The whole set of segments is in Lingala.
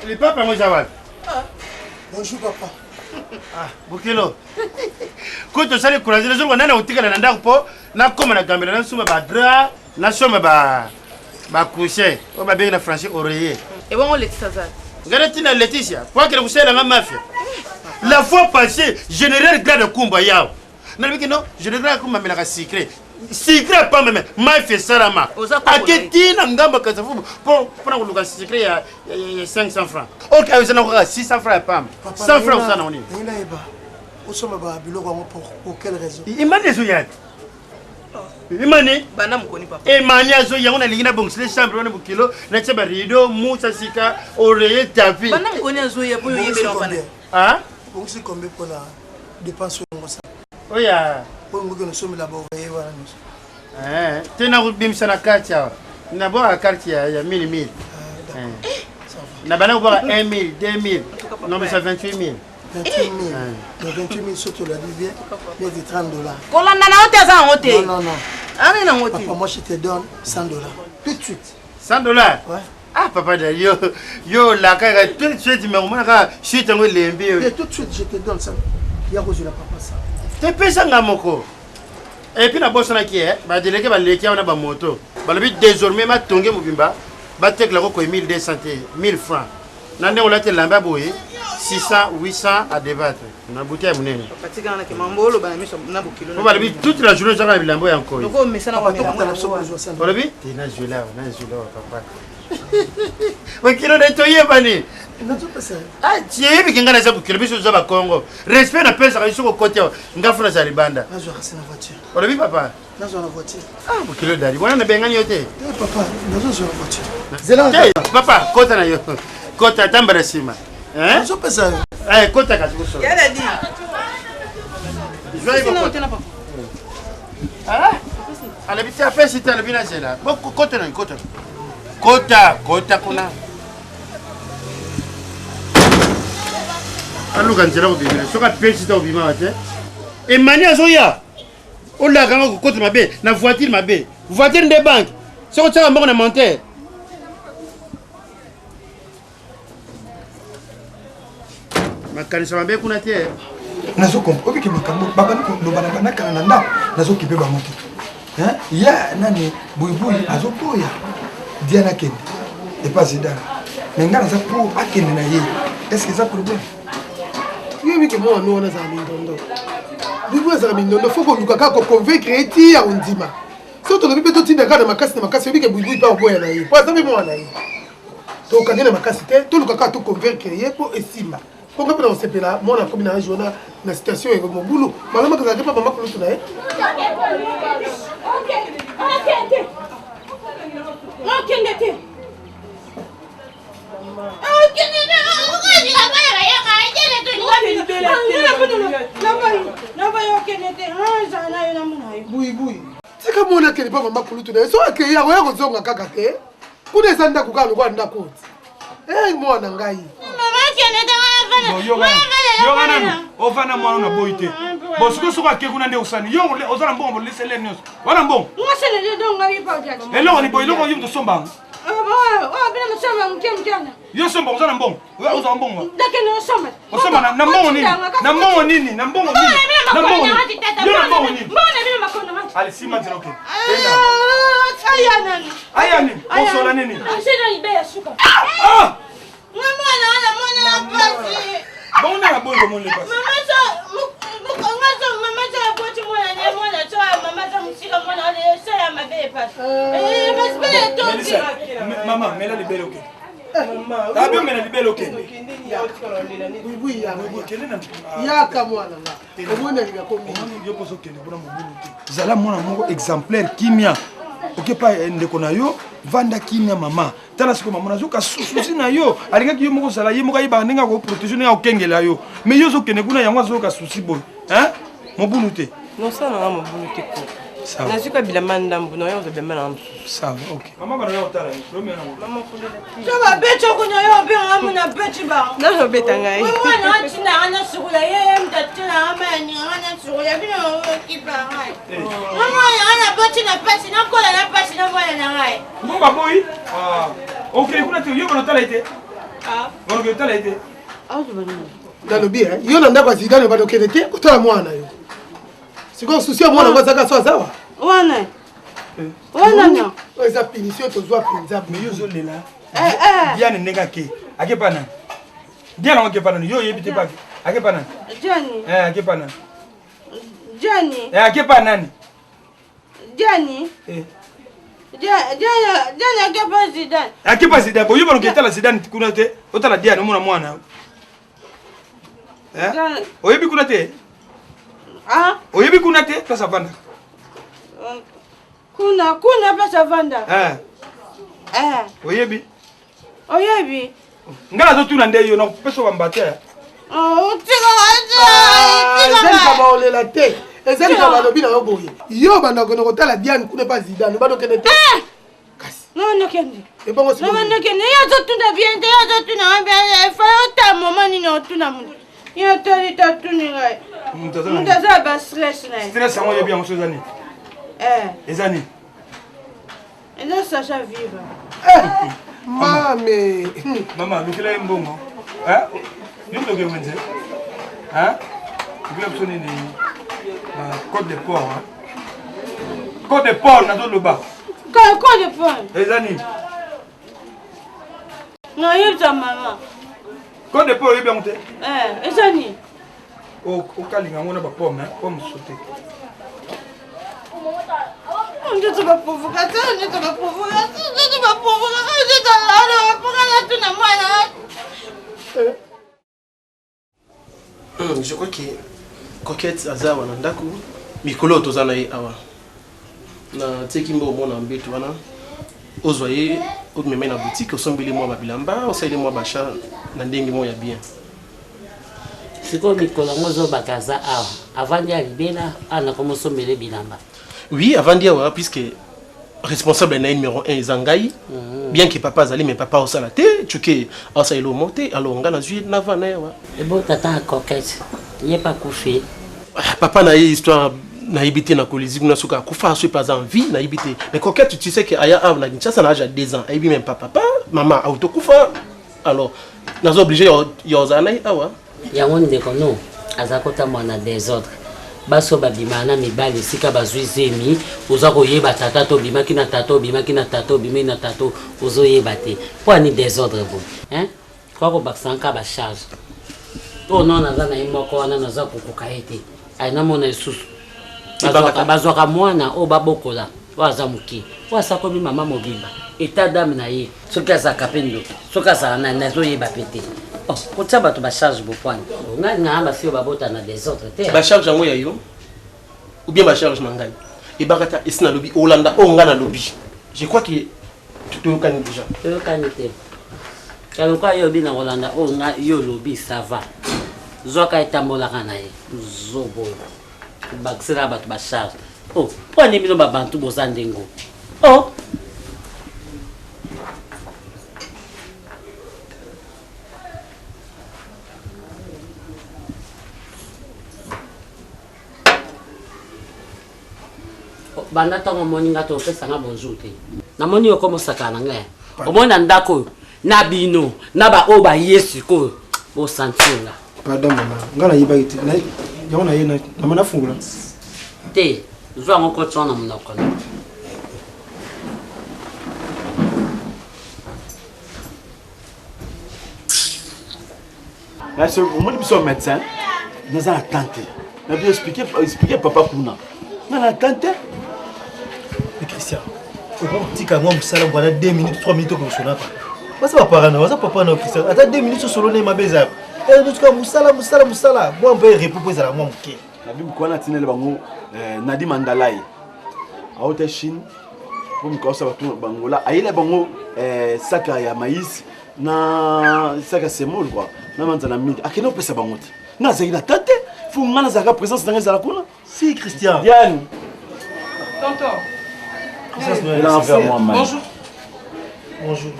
Lipapa yango eza wapi? Ah. Bonjour papa. Ah, bokelo. Ko tosali courage nazoluka nani akotikala na ndako mpo nakoma na gambela nasomba ba drap nasomba ba ba coussin oyo babengi na français oreiller. Ebongo Leticia aza ngai natina Leticia mpo akende kosalela nga mafia. La fois passée, général Grade Kumba yao nalobiki no général Kumba amelaka sucré sucré apamba me mafia esalama ake ti na ngambo ya kasavubu mpo mpona koluka sucré ya 500 francs ok eza na kaka 600 francs ya pamba 100 francs osala nango nini nayeba osomba ba biloko yango pour quelle raison imani ezoya te imani banda mokoni papa emani azo yango nalingi nabongisele chambre wana bokilo natia barido musa sika oreiller tapi banda mokoni azoya po oyebela wana ah obongisi combien mpona dépense oyo osala oya oyo ngoki nosomela baoye wana nyonso eh, te nakobimisa na kati awa nabwaka karte ya 1000 1000 ah, eh. na banda kobwaka 1000 2000 nobisa 28000 28000 28000 soki tolandi bien neti 30 dollars kolanda na yo te aza yango te non non non ana nango te papa moi je te donne 100 dollars tout de suite 100 dollars ouais Ah papa da yo yo olaka tout de suite mais omona kaka suite yango elembi yo. Tout de suite je te donne ça. Ya kozela papa ça. Te pesa nga moko. Et puis nabosanaki eh ba délégué baleki awa na ba moto. Balobi désormais matonge mobimba batekela ko koyi 1200 te 1000 francs. Na ndenge olati elamba boye 600 800 à débattre na bouteille ya monene. Papa tika na ke mambo oloba na miso na bokilo. Po balobi toute la journée ozaka na bilambo ya nkoyi. Loko omesana Papa tokutana biso kozwa 100 Olobi te nazwela awa nazwela awa papa. Bokilo na toyebani. Nazopesa yo. Ah, tiyebi ke ngai naza bokilo biso toza bakongo. Respect napesaka yo soki okoti awa nga fo nazala libanda. Nazwaka se na voiture. Olobi papa. Nazwa na voiture. Ah, bokilo dali wana nabengani yo te. Te papa, nazozwa na voiture. Zela Te, papa kota na yo. Kota tamba na nsima. Hein? Nazopesa yo. Eh, kota kasi kosolo. Ya dadi. Zwa ye bokota. na papa. Ah? Alobi te apesi te alobi nazela. Kota na kota. Kota, kota kuna. Aluka nzela kobimela. Soki apesi te obimaka te. Emani azoya. Olaka ngo kokota mabe na voiture mabe. Voiture nde banque. Soki otiaka mbongo na monteur. Makanisa mabe kuna te. Nazo obiki makambo babandi koloba na banda kala na ndako nazokipe bango te ya nani buibui azoboya diana akende epa zidane me ngai naza pour akende na ye est ce que eza problème yoyebi ke mwana wana azala mindondo buibui azala mindondo fo koluka kaka koconvaincre ye ti ya kondima soki tolobi mpe totinda kaka na makasi na makasi oyebi ke buibui mpe akoboya na ye mpo aza mpe mwana na ye tokangi na makasi te toluka kaka toconvaincre ye mpo esimba mpo nga mpe na kosepela mwana akomi na age wana na situation ya mobulu malamu akozalaki mpa mama kulutu na ye okende te buibui tika mwana akende mpa mama kulutu na ye so akei akoya kozonga kaka te kuna eza ndako kaka lokola ndako oti e mwana ngai yoka nanu ofanda mwana na boyi te bon sikoyo soki ake kuna nde osani yo oza na mbongo bolesele nyonso wana mbongo eloko ni boye eloko yo moto osomba yango yo somba oza na mbongo ozwa mbongo osomba na mbongo nini na mbongo nini na mbongo nini na mbongo nini yo na mbongo nini ale sima nzela oke aya nini osola nini bongo nde na boyi komoni lepasi mama mela libele okende Abi omela libele okende. Yaka mwana nga. Omoni alinga komi. Yo poso okende kuna mobulu te. Zala mwana moko exemplaire kimia. Okepa eh, ndeko na yo vanda kimia mama. Tala sikoyo mama nazoka susi na yo alingaki yo moko ozala ye moko ayebaka ndenge akoprotege ndenge akokengela yo mais yo ozokende kuna yango azoyoka susi boye hein mobulu te nosala nanga mobulu te ko nazwi ka bilamba ndambu na yo ozwa bilamba nanga mosusu ça va ok mama bana yo otala yo problème na ngo mama kolela te so ba beti okunya yo obenga muna beti ba nani obeta ngai mwana atinda nga nasukola ye ye moto atinda nga mai aninga nga nasukola bino okipa ngai nga mwana nga naboti na pasi nakola na pasi na mwana na ngai ngo baboyi okei kuna te yo bana otala ye te. Obanda kotala ye te. Nalobi yo na ndako ya Zidane obanda okende te kotala mwana na yo. Sikoyo susi ya mwana yango azaka so azawa. Wana. Wana na. Oyo eza punition tozwa mpenza. Mais yo ozolela. Diane ndenge ake. Ake pa nani? Diane yango ake pa nani? Yo oyebi te pa ake pa nani? Diane. Eh ake pa nani? Diane. Eh ake pa nani? Diane. Eh. Diane ake pa Zidane. Ake pa Zidane. Boyo baloki etala Zidane kuna te. Otala Diane omona mwana. Eh? Oyebi kuna te? Ah? Oyebi kuna te place avandaka? Kuna kuna place avandaka. Eh. Eh. Oyebi? Oyebi? Nga nazotuna nde yo nakopesa bamba te. Eza likambo olela te. Eza likambo alobi na yo boye. Yo obanda kokende kotala Diane kuna epa Zidane, obanda okende te. Nokende. Ebongo sikoyo. Nokende. Ye azotuna bien te, ye azotuna nga bien. Efa ota moma nini otuna moto. Ye otali te atuni ngai. Moto aza na ba stress na ye. Stress yango oyebi yango so eza nini? Eza nini? Eza Sacha Viva. Mame. Mama, lukela ye mbongo. Yo moto okende wenze. Lukela biso nini? Code de port. Code de port nazoloba. Code de port. Eza nini? Nayebisa mama. Code de port oyebi yango te? Eza nini? Okalinga yango na bapomme, pomme sauté. Ndoto ba provocation, ndoto ba provocation, ndoto ba provocation, ndoto ba provocation na mwana. Je crois que Coquette aza awa na ndako mikolo oyo toza na ye awa natieki mbe omona mbeto wana ozwa ye omema ye na boutique osombeli mwa babilamba osaleli mwa bacha na ndenge moko ya bien. Sikoyo mikolo yango ozobaka aza awa avandi ya libela awa nakomosombele bilamba. Oui, avandi awa puisque responsable na ye numéro 1 eza ngai. Bien que papa azali mais papa osala te cuke aosalela omo te alors ngai nazwi nava na ye awa. Ebo tata ya Coquette ye mpe akufi? Papa na ye histoire nayebi te na kolisi kuna soki akufa soki mpe aza en vie nayebi te mais Coquette tu sais que aya awa na Kinshasa na age ya 2 ans ayebi même pas papa mama autokufa alors naza obligé ya ozala na ye awa. Yango ndeko no aza kotambola na desordre basi oyo babimaka na mibali esika bazwi zemi oza koyeba tata to obimaki na tata obimaki na tata obimaki na tata ozoyeba te mpo ani desordre boye hein kwa kobakisa nka bacharge mpo no naza na ye moko wana naza kokoka ye te aye namona lisusu bazwaka mwana oyo babokola oyo aza moke oyo asakomi mama mobimba etat dame na ye soki azalaka mpe ndoki soki azala nani nazoyeba mpe te oh, kotia bato bacharge bopwani ngai naa basi oyo babota na desordre te bacharge yango ya yo ou bien bacharge na ngai ebaka ta esi nalobi olanda oyo ngai nalobi je crois que toyokani déjà toyokani te kaloka yo obi na kolanda oyo ngai yo olobi ça va zwaka etambolaka na ye zoboyo kobakisela bato bacharge oh mpo ani bino babantu boza ndengo oh banda ntango omoni nga te opesa nga bonjour te namoni yo komosakana na ngai omoni na ndako oyo na bino na baoyo baye sikoyo bosentir nga pardon mama nga nayebaki te yango naye nama nafungola te zwa yango kotisa na monoko na Omoni biso médecin naza na temps te nabi explike papa kuna nga na temps te. Christian okotika mwa mosala wana 2 minutes 3 minutes okosona pa baza bapara na baza papa na Christian ata 2 minutes osolo na ye mabe eza tuka mosala mosala mosala mwa mpe repos mpo ezala mwa moke. Nabi mokwana atineli bango Nadi Mandalai auta Chine mpo mikolo osala bato bangola ayela bango saka ya maïs na saka semole quoi na manza na mingi akende opesa bango te nga azalaki na ta te fo nga nazalaka présence nanga ezala kuna si Christian Diane Tonton. Il a envers moi, man. Bonjour. Bonjour.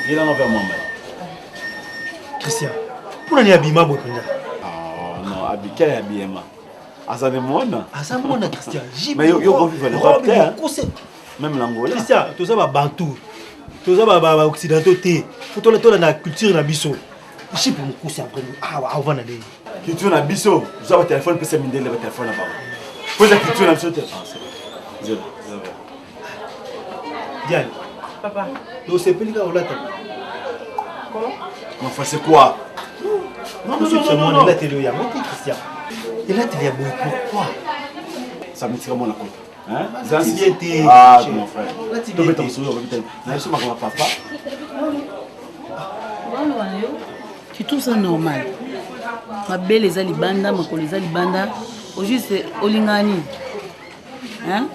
Il a envers moi, man. Christian, pour nani abima boye mpenza? Oh non, abi quel habillement? Aza ne mwana. Aza mwana Christian. Mais yo yo vivre l'Europe te. Même l'Angola. Christian, toza ba bantou. Toza ba ba occidentaux te. Faut tola tola na culture na biso. Jipe mokuse après awa avanda ndenge. Culture na biso, zwa ba téléphone pesa mindele ba téléphone na bango. Po eza culture na biso te. Ah, c'est bon. Zela, zela. Diane. Papa. Donc c'est kaka olata. Comment? Mais enfin, c'est quoi? Non, non, non, non, non. Elateli oyo yango te, Christian. Elateli ya boye pourquoi? Ça me tire mon côté. Hein? Lati bien te. Ah, mon frère. Tobeta mosusu obeta. Na biso makambo papa. Tu trouves ça normal? Mabele eza libanda, makolo eza libanda. Au juste olingaka nini? Hein?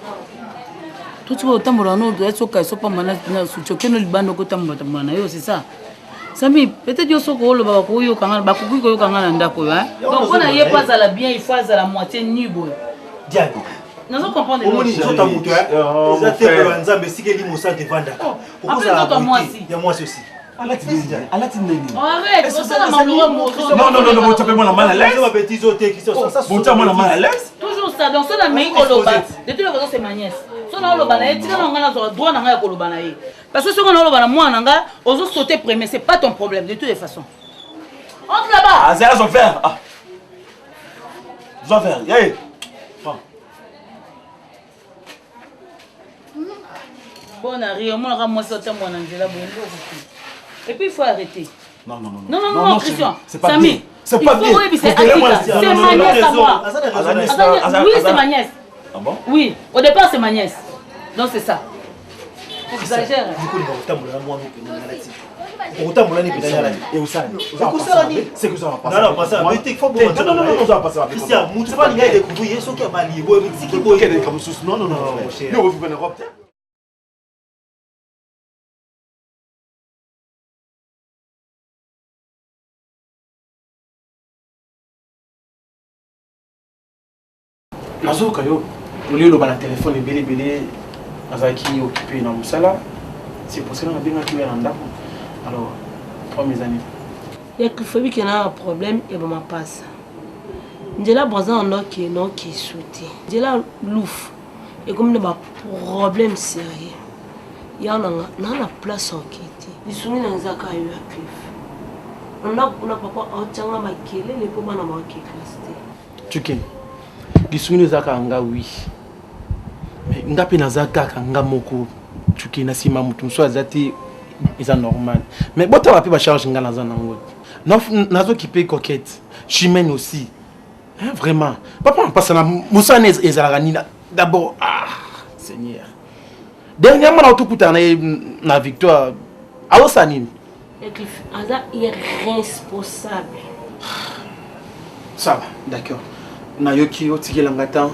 Tout oyo otambola no soka sopamba na soutien okende libanda okotambola tambola na yo c'est ça. Sami, peut-être yo soki oloba bakoyoka nga bakoki koyoka nga na ndako oyo hein. Donc mpo na ye mpo azala bien, il faut azala moitié nu boye. Diane. Nazo comprendre. Omoni nzoto ya moto eza tempelo ya Nzambe esika elimo santu evandaka. Okozala nzoto ya mwasi. Ya mwasi aussi. Alati nini? Alati nini? Arrête, osala maloro mozo. Non non non, botia pe mwana mal à l'aise. Ba bêtises oyo te Christian. Ça botia mwana mal à l'aise. Toujours ça. Donc soki nameki koloba, de toutes les façons c'est ma nièce. Soki naoloba na ye, tika na ngai nazwa droit na ngai ya koloba na ye. Parce que soki naoloba na mwana na ngai, ozo sauter premier, c'est pas ton problème de toutes les façons. Entre là-bas. Ah, zela son verre. Ah. Zwa verre. Hey. Prends. Bon Henri, omonaka mwasi otambola na nzela boye nde okoki. Et puis il faut arrêter. Non, non, non. Non, non, non, non, Christian. C'est pas Samy, bien. C'est pas il faut bien. oyebisa Atika. C'est ma nièce à moi. Oui, c'est ma nièce. Ah bon? Oui, au départ c'est ma nièce. Donc c'est ça. Exagère. Okotambola na mwana mpenza alati. Okotambola ni mpenza alati. Ekosala nini? C'est que ça va passer. Non, non, passer. Mais t'es fort bon. Non, non, non, non, ça va passer. Christian, mutu pa linga découvrir ye soki abali boye bitiki boye. Kende comme sous. Non, non, non. Yo ofuka na robe. Nazoyoka yo olie oloba na telefone ebele ebele nazalaki occupé na mosala c'est pour cela nabengaki yo ya na ndako alors problème eza nini ya clifobike na problème ya bamapasa nzela braza na noke noke esu te nzela lufu ekomi na baproblème sérieux ya nanga na na place oke te lisungi na ezaka yo ya clif na ndako kuna papa aotyanga makelele mpo bana baoke classe te Tuke, lisungi eza kaka nga oui. Mais nga pe naza kaka nga moko. Tuke na sima mutu mosusu aza te eza normal. Mais botala pe ba charge nga naza nango. Nazo kipe coquette. Chimène aussi. Hein, vraiment. Papa mpasa na mosala ezalaka nini d'abord ah Seigneur. Dernièrement na tokutana na ye na Victoire. Aosala nini? Cliff aza irresponsable. Ça va, d'accord. Nayoki otikela nga temps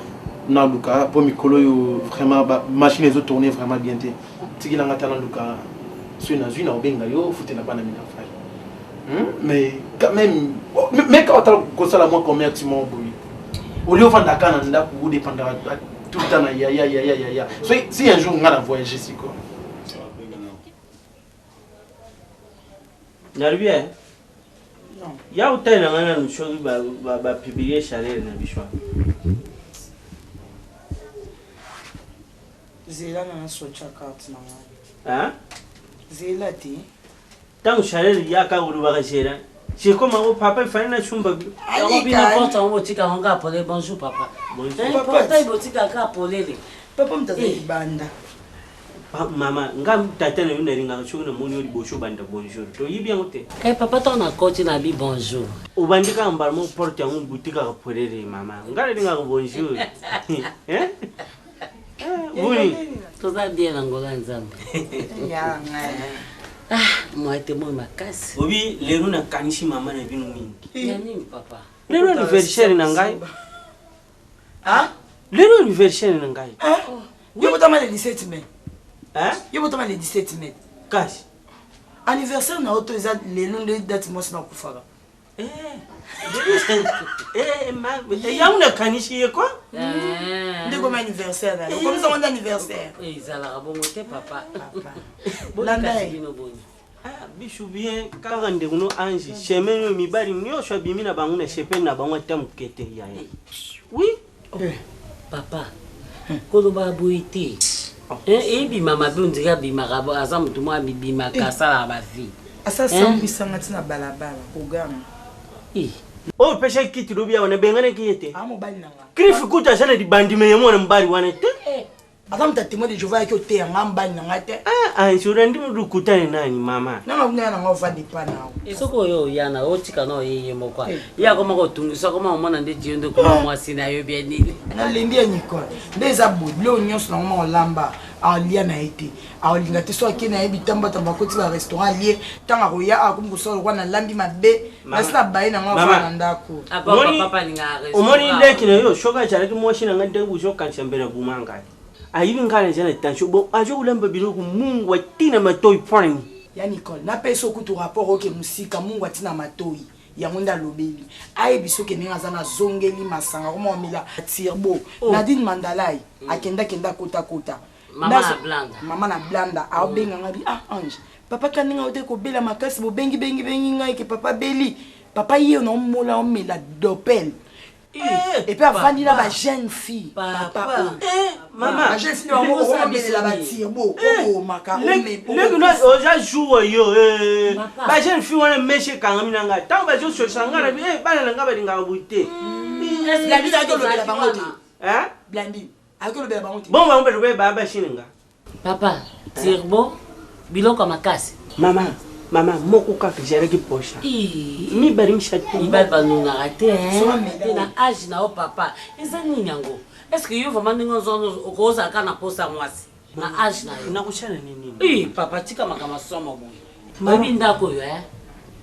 naluka mpo mikolo oyo vraiment ba machine ezo tourner vraiment bien te. Tikela nga temps naluka soki nazwi na obenga yo ofutela bana minerval. Mais quand même, mais quand otala kosala mwa commerce moko boye olie ofandaka na ndako odépendaka tout le temps na yaya yaya yaya soki si un jour nga na voyage sikoyo Nalobi eh? Ya otalela ngai nanu soki bapublie chaleur na biso wana. Zela na nasotya carte na ngai. Zela te. Ntango chaleur yaka olobaka zela. C'est comme oh, papa, il fallait na chumba. Yango bino porte yango botika yango kaka polele. Bonjour papa. Bonjour. Portail botika kaka polele. Papa moto aza libanda. Mama, nga tata na yo nalingaka soki namoni yo liboso obanda bonjour. Toyibi yango te. Kai papa ntango nakoti na bi bonjour. Obandi kaka mbala moko porte yango butikaka polele mama. Nga nalingaka bonjour. Eh? Boni? Toza bien na ngolo ya Nzambe. Ah, moi te moi makasi. Obi lelo nakanisi mama na bino mingi. Ya nini papa? Lelo anniversaire na ngai. Ah? Lelo anniversaire na ngai. Yo botama le 17 mai. Hein? Yo botama le 17 mai. Kasi. Anniversaire na yo to eza lelo nde date mwasi na akufaka. Eh, eh, ma, yango nakanisi ye kwa nde komi anniversaire na yo okomisa ngo nde anniversaire ezalaka bongo te papa. Landa ye. Bino boni. Ah, bisu bien kaka ndeko no ange chemin oyo mibali nyonso abimi na bango na chepele na bango ata moke te yaya oui Papa, koloba boye te. Ebima mabe ondire abimaka aza moto moko abimaka asalaka ba vie. Asa sambwisanga ti na balabala koganga. Oyo opesaki kiti lobi awa nabenganaki ye te. Ah mobali na nga. Griffe kutu aza na libandi me ya mwana mobali wana te. Eh. Aza moto ya témoin de Jéhovah ayaki oteya nga mobali na ngai te. Ah, ah, olandi lokuta ni nani mama? Nanga kuna na nga ovanda epa na yo. Soki oyo oya na otika na oye ye moko. Ye akoma kotungisa akoma komona ndeti yo nde okoma mwasi na yo bien nini. Nalembi ya Nicole. Nde eza boye biloko nyonso nango ma olamba alia na ye te. Aolinga te so ake na ye bitambatamba akoti ba restaurant alie ntango akoya akomi kosala lokola nalambi mabe nasi na baye na nga afana na ndako. Omoni leki na yo soki azalaki mwasi na ngai ndenge bozokanisa mbele aboma ngai. Ayibi ngai naza na tension bon azokolamba biloko mungwa ti na matoi pwani. Ya Nicole napesa yo kutu rapport oke mosika mungwa ti na matoi yango nde alobeli ayebisa oke ndenge aza nazongeli masanga koma omela turbo oh. Nadine Mandalay akenda kenda kota kota Mama na blanda. Mama na blanda aobenga ngai bi ah Ange papa ka ndenge aote kobela makasi bobengi bengi bengi ngai ke papa beli papa ye na omola omela dopel eh, et puis avandi na ba jeune fille papa oyo eh, mama ba jeune fille bango omelela ba turbo obomaka leki oza jour yo ba jeune fille wana meshe ekangami na ngai ntango bazosolisa ngai na bi bana na ngai balingaka boye te Blandine ayaki olobela bango te Blandine ayaki olobela bango te bongo bango balobe ba bashini nga papa turbo biloko ya makasi mama mama moko kaka ezalaki posa mibali misato mibali banungaka te te na age na yo papa eza nini yango est ce que yo vraiment ndenge okozala kaka na posa mwasi na age na yo nakosala nini papa tika makambo somo boye oyebi ndako oyo eh?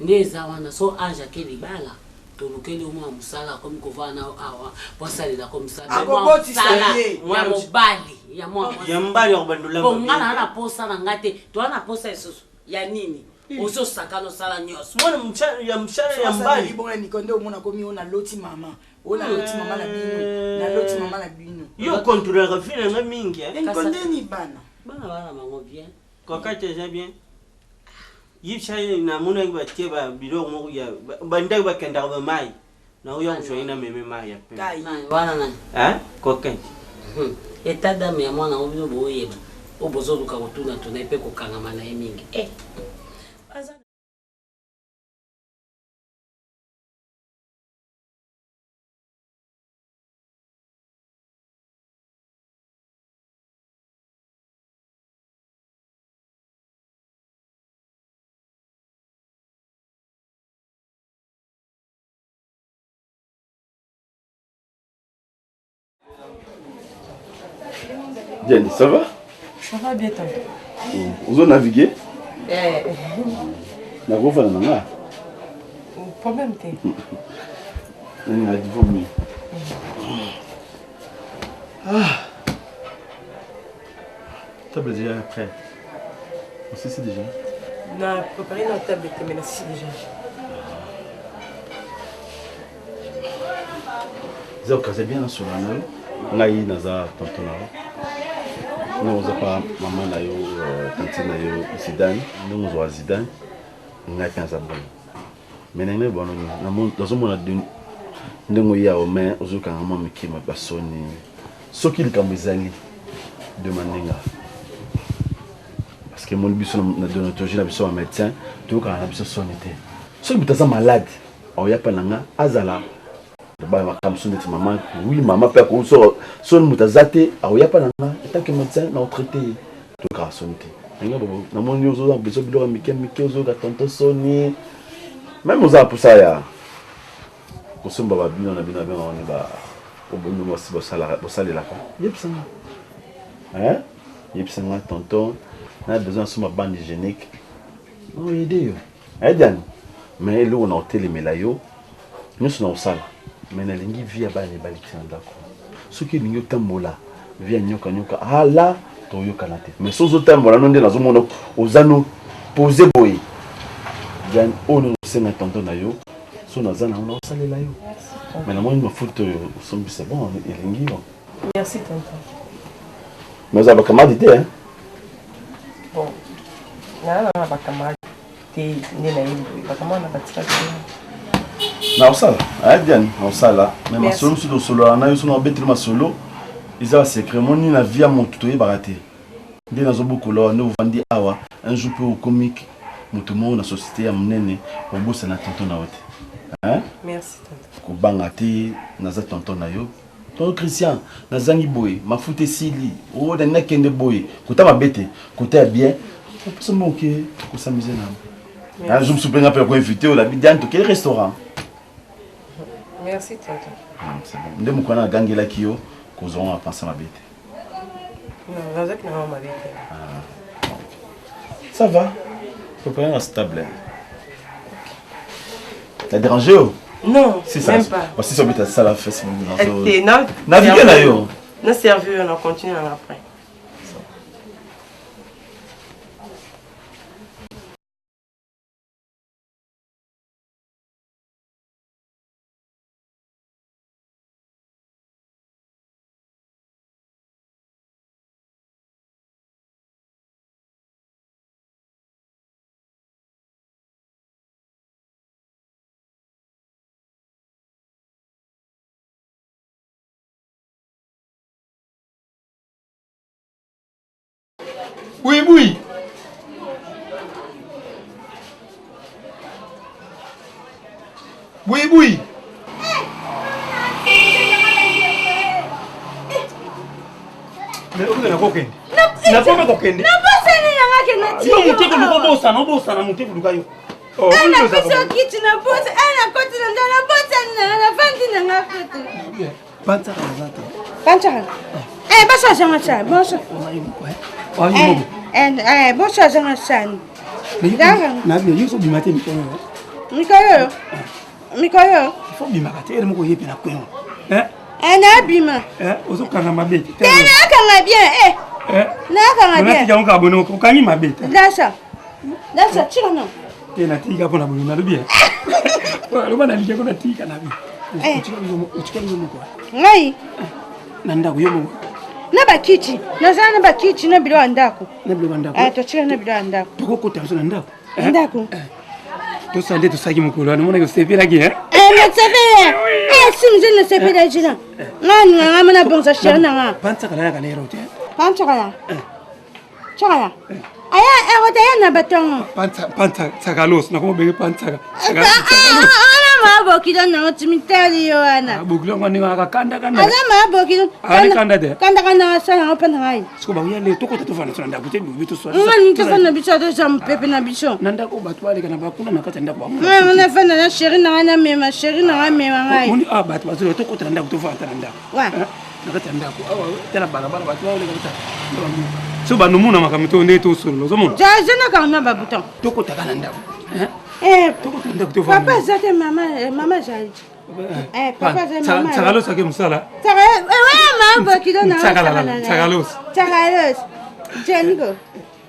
Nde eza wana so ange ake libala tolukeli yo mwa mosala akomi kovanda na yo awa po asalela ko mosala Akobotisa ye. ya mobali ya mwa Ya mobali ya kobanda olamba po nga na na posa na nga te toa na posa lisusu ya nini ozosakana osala nyonso mwana ya mosala ya mobali bongo niko nde omona komi oyo naloti mama oyo naloti mama na bino naloti mama na bino yo controlaka vie na nga mingi eh. Niko ndeni bana bana bana bango bien Coquette eza bien yebisa ye namonaki batie ba biloko moko ya bandaki bakendaka ba mayi nakoya kozwa ye na meme mayi ya pembe wana nani hein coquette etat d'âme ya mwana yango bino boyeba oyo bozoluka kotuna tuna ye mpe kokangama na ye mingi eh. Jenny, ça va Ça va bien, tonton. Ozo naviguer Eh. Nakofanda na nga. Problème te. Nani a vomi. Ah. Table déjà prêt. Osisi déjà. Na préparé na table te mais nasisi déjà. Eza okaza bien nasolola na yo ngai naza tonton na yo ndenge oza pa mama na yo tantine na yo zidane ndenge ozwaka zidane ngai mpe naza bongo mais na ngai bano nazomona ndenge oye awa mais ozokanga mwa mike basoni soki likambo ezali demande nga parce que emoni biso na dontologie na biso ba médecin toyokaka na biso soni te soki moto aza malade aoya mpa na nga azala makambo mosusu neti mama oui mama mpe akoso soni moto aza te aoya mpa na nga etant que médecin na otraite ye toyokaka soni te ndenge namoni ozoza besoin biloko ya mike mike ozoyoka tonto soni meme oza na mposa ya kosomba babino na bino abengaka wani ba obino mwasi bosalelaka yebisa nga yebisa nga tonton na besoin nasomba bande hygiénique naoyede yo ayediani mais eloko na otelemela yo nyonso na kosala mais nalingi vie ya bana mibali ti na ndako soki elingi otambola vie ya nyoka nyoka ala toyokana te mais soki ozotambola no nde nazomona oza no pose boye diane oyo nde osenga tonton na yo so naza nango nakosalela yo mais namoni mafuta oyo osombi c'est bon elingi yo merci tonton mais oza bakamadi te hein? bon naa na bakamadi te nde nayebi boye bakamadi na batikaki naosala aya diane naosala mais masolo mosusu tosololaka na yo so naobeteli masolo eza basecret moni na vie ya motu toyebaka te nde nazobokola awa nde ovandi awa un jour mpe okomi. Moto moko na société ya monene obosana tonton na yo te. Hein? Merci tonton. Kobanga te, naza tonton na yo. Tonton Christian, nazangi boye, mafuta esili. Oh, nalingi nakende boye. Kota mabe te, kota ya bien. Opesa mbongo ke kosamise na yo. Un jour mosusu mpe nga mpe nakoinvite oyo labi Diane tokei restaurant. Merci tonton. Ah, c'est bon. Nde mokolo wana nagangelaki yo kozwa ngo na pensa mabe te. Non, nazalaki na ngo mabe te. Ah. Ça va? Papa na stable. T'as dérangé yo? Non, si ça, même pas. Oh, si ça obeta sala fesse Eh, na Naviguer na yo. Na servir yo na continue na après. Buibui. Buibui. Mais okende kokende. Nakoma kokende. Nabosani nanga ke na Yo moto ekoluka obosana obosana moto ekoluka yo. Oh, na biso kiti na bosa na koti na nda nabosani nanga navandi nanga kote. Pantsaka naza te. Pantsaka. Eh, bonsoir Jean-Marcel. Bonsoir. Oh, Eh, eh, bonsoir Jean-Marcel. Na bien, yo bima te mikolo. Mikolo. Mikolo. Faut bimaka te, ere moko yepe na coin. Eh? Eh, na bima. Eh, ozokanga mabe te. Te nakanga bien, eh. Eh. Nakanga bien. Natika ngo kabone okangi mabe te. Dasha. Dasha, tira non. Te natika mpona bolingo nalobi. Loba nalingi ko natika na bi. Otikali yo moko. Ngai. Na ndako yo moko. Na bakiti. Nazala na bakiti na bilo ya ndako. Na bilo ya ndako. Eh, totikali na bilo ya ndako. Tokokota biso na ndako. Ndako. Tosala nde tosalaki mokolo wana omonaki osepelaki e nasepele e si mzee nasepela jina nga ninga nga mona bongisa chéri na nga pantsakala yaka na ero te pantsakala tsakala aya erota ya na batongo pantsakalos nakoma benge pantsaka ana maabokilo nango timitali yo wana bokilo yango ndenge aka kanda kanda aza maabokilo ali kanda te kanda kanda asala yango mpo na ngai siko bakoya le tokota tofanda so na ndako te bibi toswangani tofanda biso atoza mopepe na biso na ndako bato baleka na bakuna na kati ya ndako nafanda na sheri na ngai namema sheri na ngai amema ngai moni awa bato bazoya tokota na ndako tofanda na ndako na kati ya ndako awa tala balabala bato baoleka bata so bandomona makambo to ndenge tosolola ozomona jazenakanga na babouton tokotaka na ndako tokota na ndako tofanda papa aza te mama azali Tsakalos ake mosala. Tsakalos. Tsakalos. Jengo.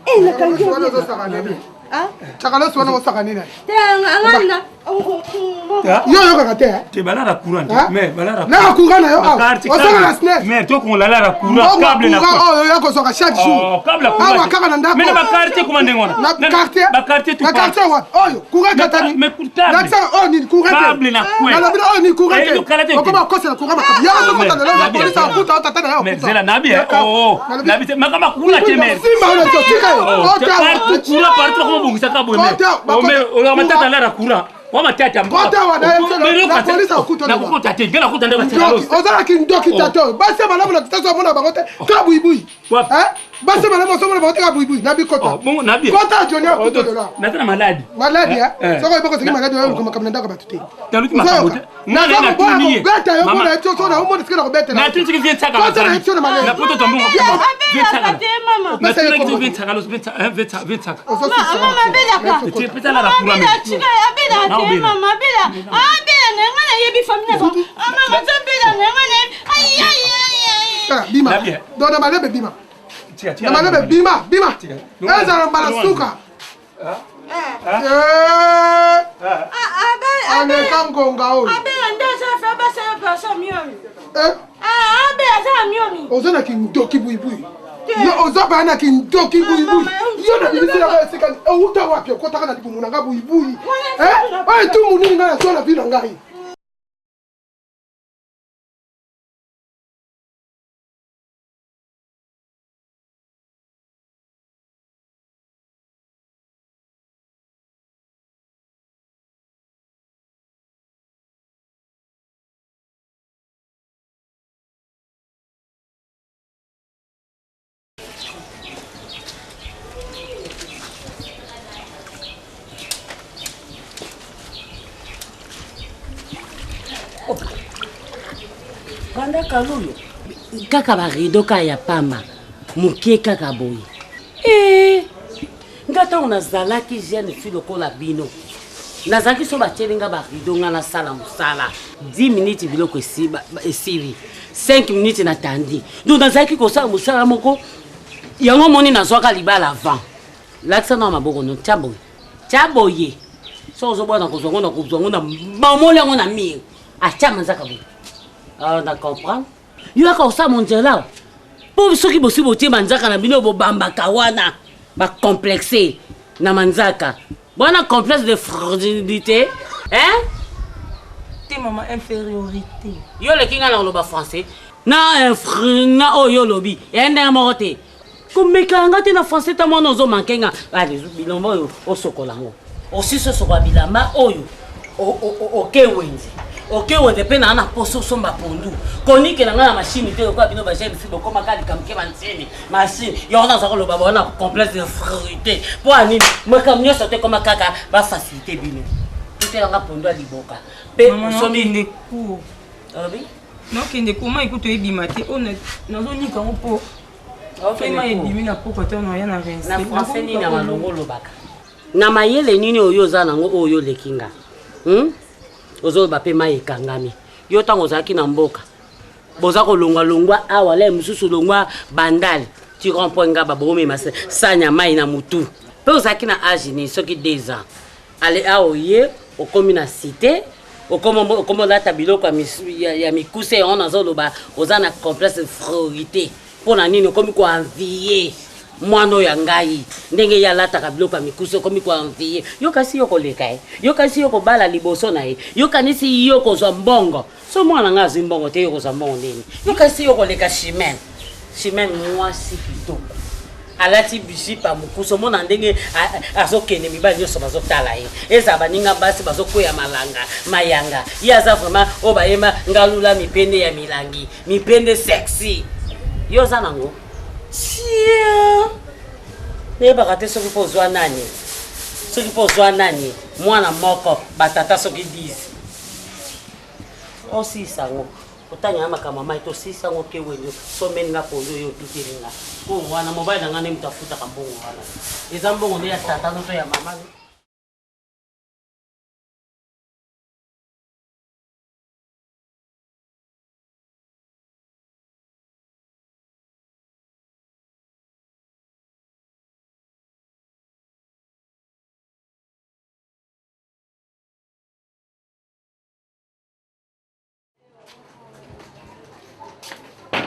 Eh nakangi. Tsakalos wana osaka nini? Te anganda. Yo oyokaka te. Te balala courant te. Mais balala. Na courant na yo awa. Osaka na SNEL. Mais to kongola la courant câble na courant oyo ya kozwaka chaque jour. Câble courant. Awa kaka na ndako. Mais na ba quartier comment ndenge wana? Na quartier. Ba quartier tout. Na quartier wapi? Oyo courant ekatani. Mais nakisaka oyo nini courant te nalobi oyo nini courant te okoma okosela courant makambo yango tokota lelo na polisi akuta o tata na yo zela nabi nabi te makambo akuna te mais simba oyo to tika yo partout courant partout okoma bongisaka boye mais oyo matata lara courant wa matata kota wa na polisi akuta nakokota te ngai nakuta nde ozalaki ndoki tata oyo basi ya malamu na kisasa omona bango te ka buibui basi malamu osomona bango te ka buibui na bikota kota joni akuta lelo naza na maladi maladi soki oyebi koseki maladi oyo makambo na ndako bato te naluki makambo te nazakobeta yo mona ye soki naomona esika nakobetela kota na ye biso na maladi na poto tambongo bima donc na malebe bima na malebe bima bima ezala mbala suka aleka ngonga oyo oza na kindoki buibui yo oza baya na kindoki buibui yo na bimisi nanga esika outa wapi okotaka na libumu na nga buibui oyo etumbu nini ngai nazwa na vi na ngai. Oh. Banda kalulu kaka barido kaka ya pamba moke kaka boye ee eh, nga ntango nazalaki jeune fille lokola bino nazalaki so batyeli nga barido nga nasala mosala 10 minutes biloko esili 5 minutes natandi donc nazalaki kosala mosala moko yango omoni nazwaka libala avant lakisa na maboko no tya boye tya boye so ozobwana kozwa ngo na kozwa ngo na mamoli yango na mire atya manzaka boye ah, na comprendre yo yaka kosala monzela mpo soki bosi botie manzaka na bino bobambaka wana bacomplexe na manzaka bwana complexe de fragilité hein te mama infériorité yo oleki ngai na koloba français na na oyo olobi ya ndenge moko te komeka nga te na français ta mwana ozo manke nga ale bilamba oyo osokola yango osisi osokola bilamba oyo oke wenze oke wenze mpe naa na poso osomba pondu konikela ngai na mashine te lokola bino bajeune fi bokomaka likambo ke bantiene mashine yango naza koloba bawana complexe de frérité mpo ya nini makambo nyonso te ekoma kaka bafacilité bino totelanga pondu ya liboka mpe osombi nokende koma ekutu ebima te oyo nazonika yango mpo Fema ebimi na pokwa to na ya na rinse. Na français nini ya malongo olobaka? Na mayele nini oyo oza nango oyo oleki nga? Hmm? Ozoloba pe mai ekangami. Yo ntango ozalaki na mboka boza kolongwa longwa awa la mosusu longwa bandal ti rond point ngaba bomema sani ya mai na mutu mpe ozalaki na age nini soki 2 ans ale awa oye okomi na cité okomi olata biloko ya mikuse yango nazoloba oza na complexe frorité mpo na nini okomi koenvie mwana oyo ya ngai ndenge ye alataka biloko ya mikuse okomi koenvie yo kasi yo koleka ye yo kasi yo kobala liboso na ye yo kanisi yo kozwa mbongo so mwana ngai azwi mbongo te yo kozwa mbongo ndeni yo kasi yo koleka chimene chimene mwasi kitoko alati bijipa mokuse omona ndenge azokende mibali nyonso bazotala ye ezala baninga basi bazokweya malanga mayanga ye aza vraiment oyo bayemba ngalula mipende ya milangi mipende sexy yo oza nango tia nayebaka te soki mpo ozwa nani soki mpo ozwa nani mwana moko batata soki 10 osilisa yango otanga ya makambo mai tosilisa yango ke wendo someli nga pondu oyo otuteli nga mbongo wana mobali na nga nde moto afutaka mbongo wana eza mbongo nde ya tata no to ya mama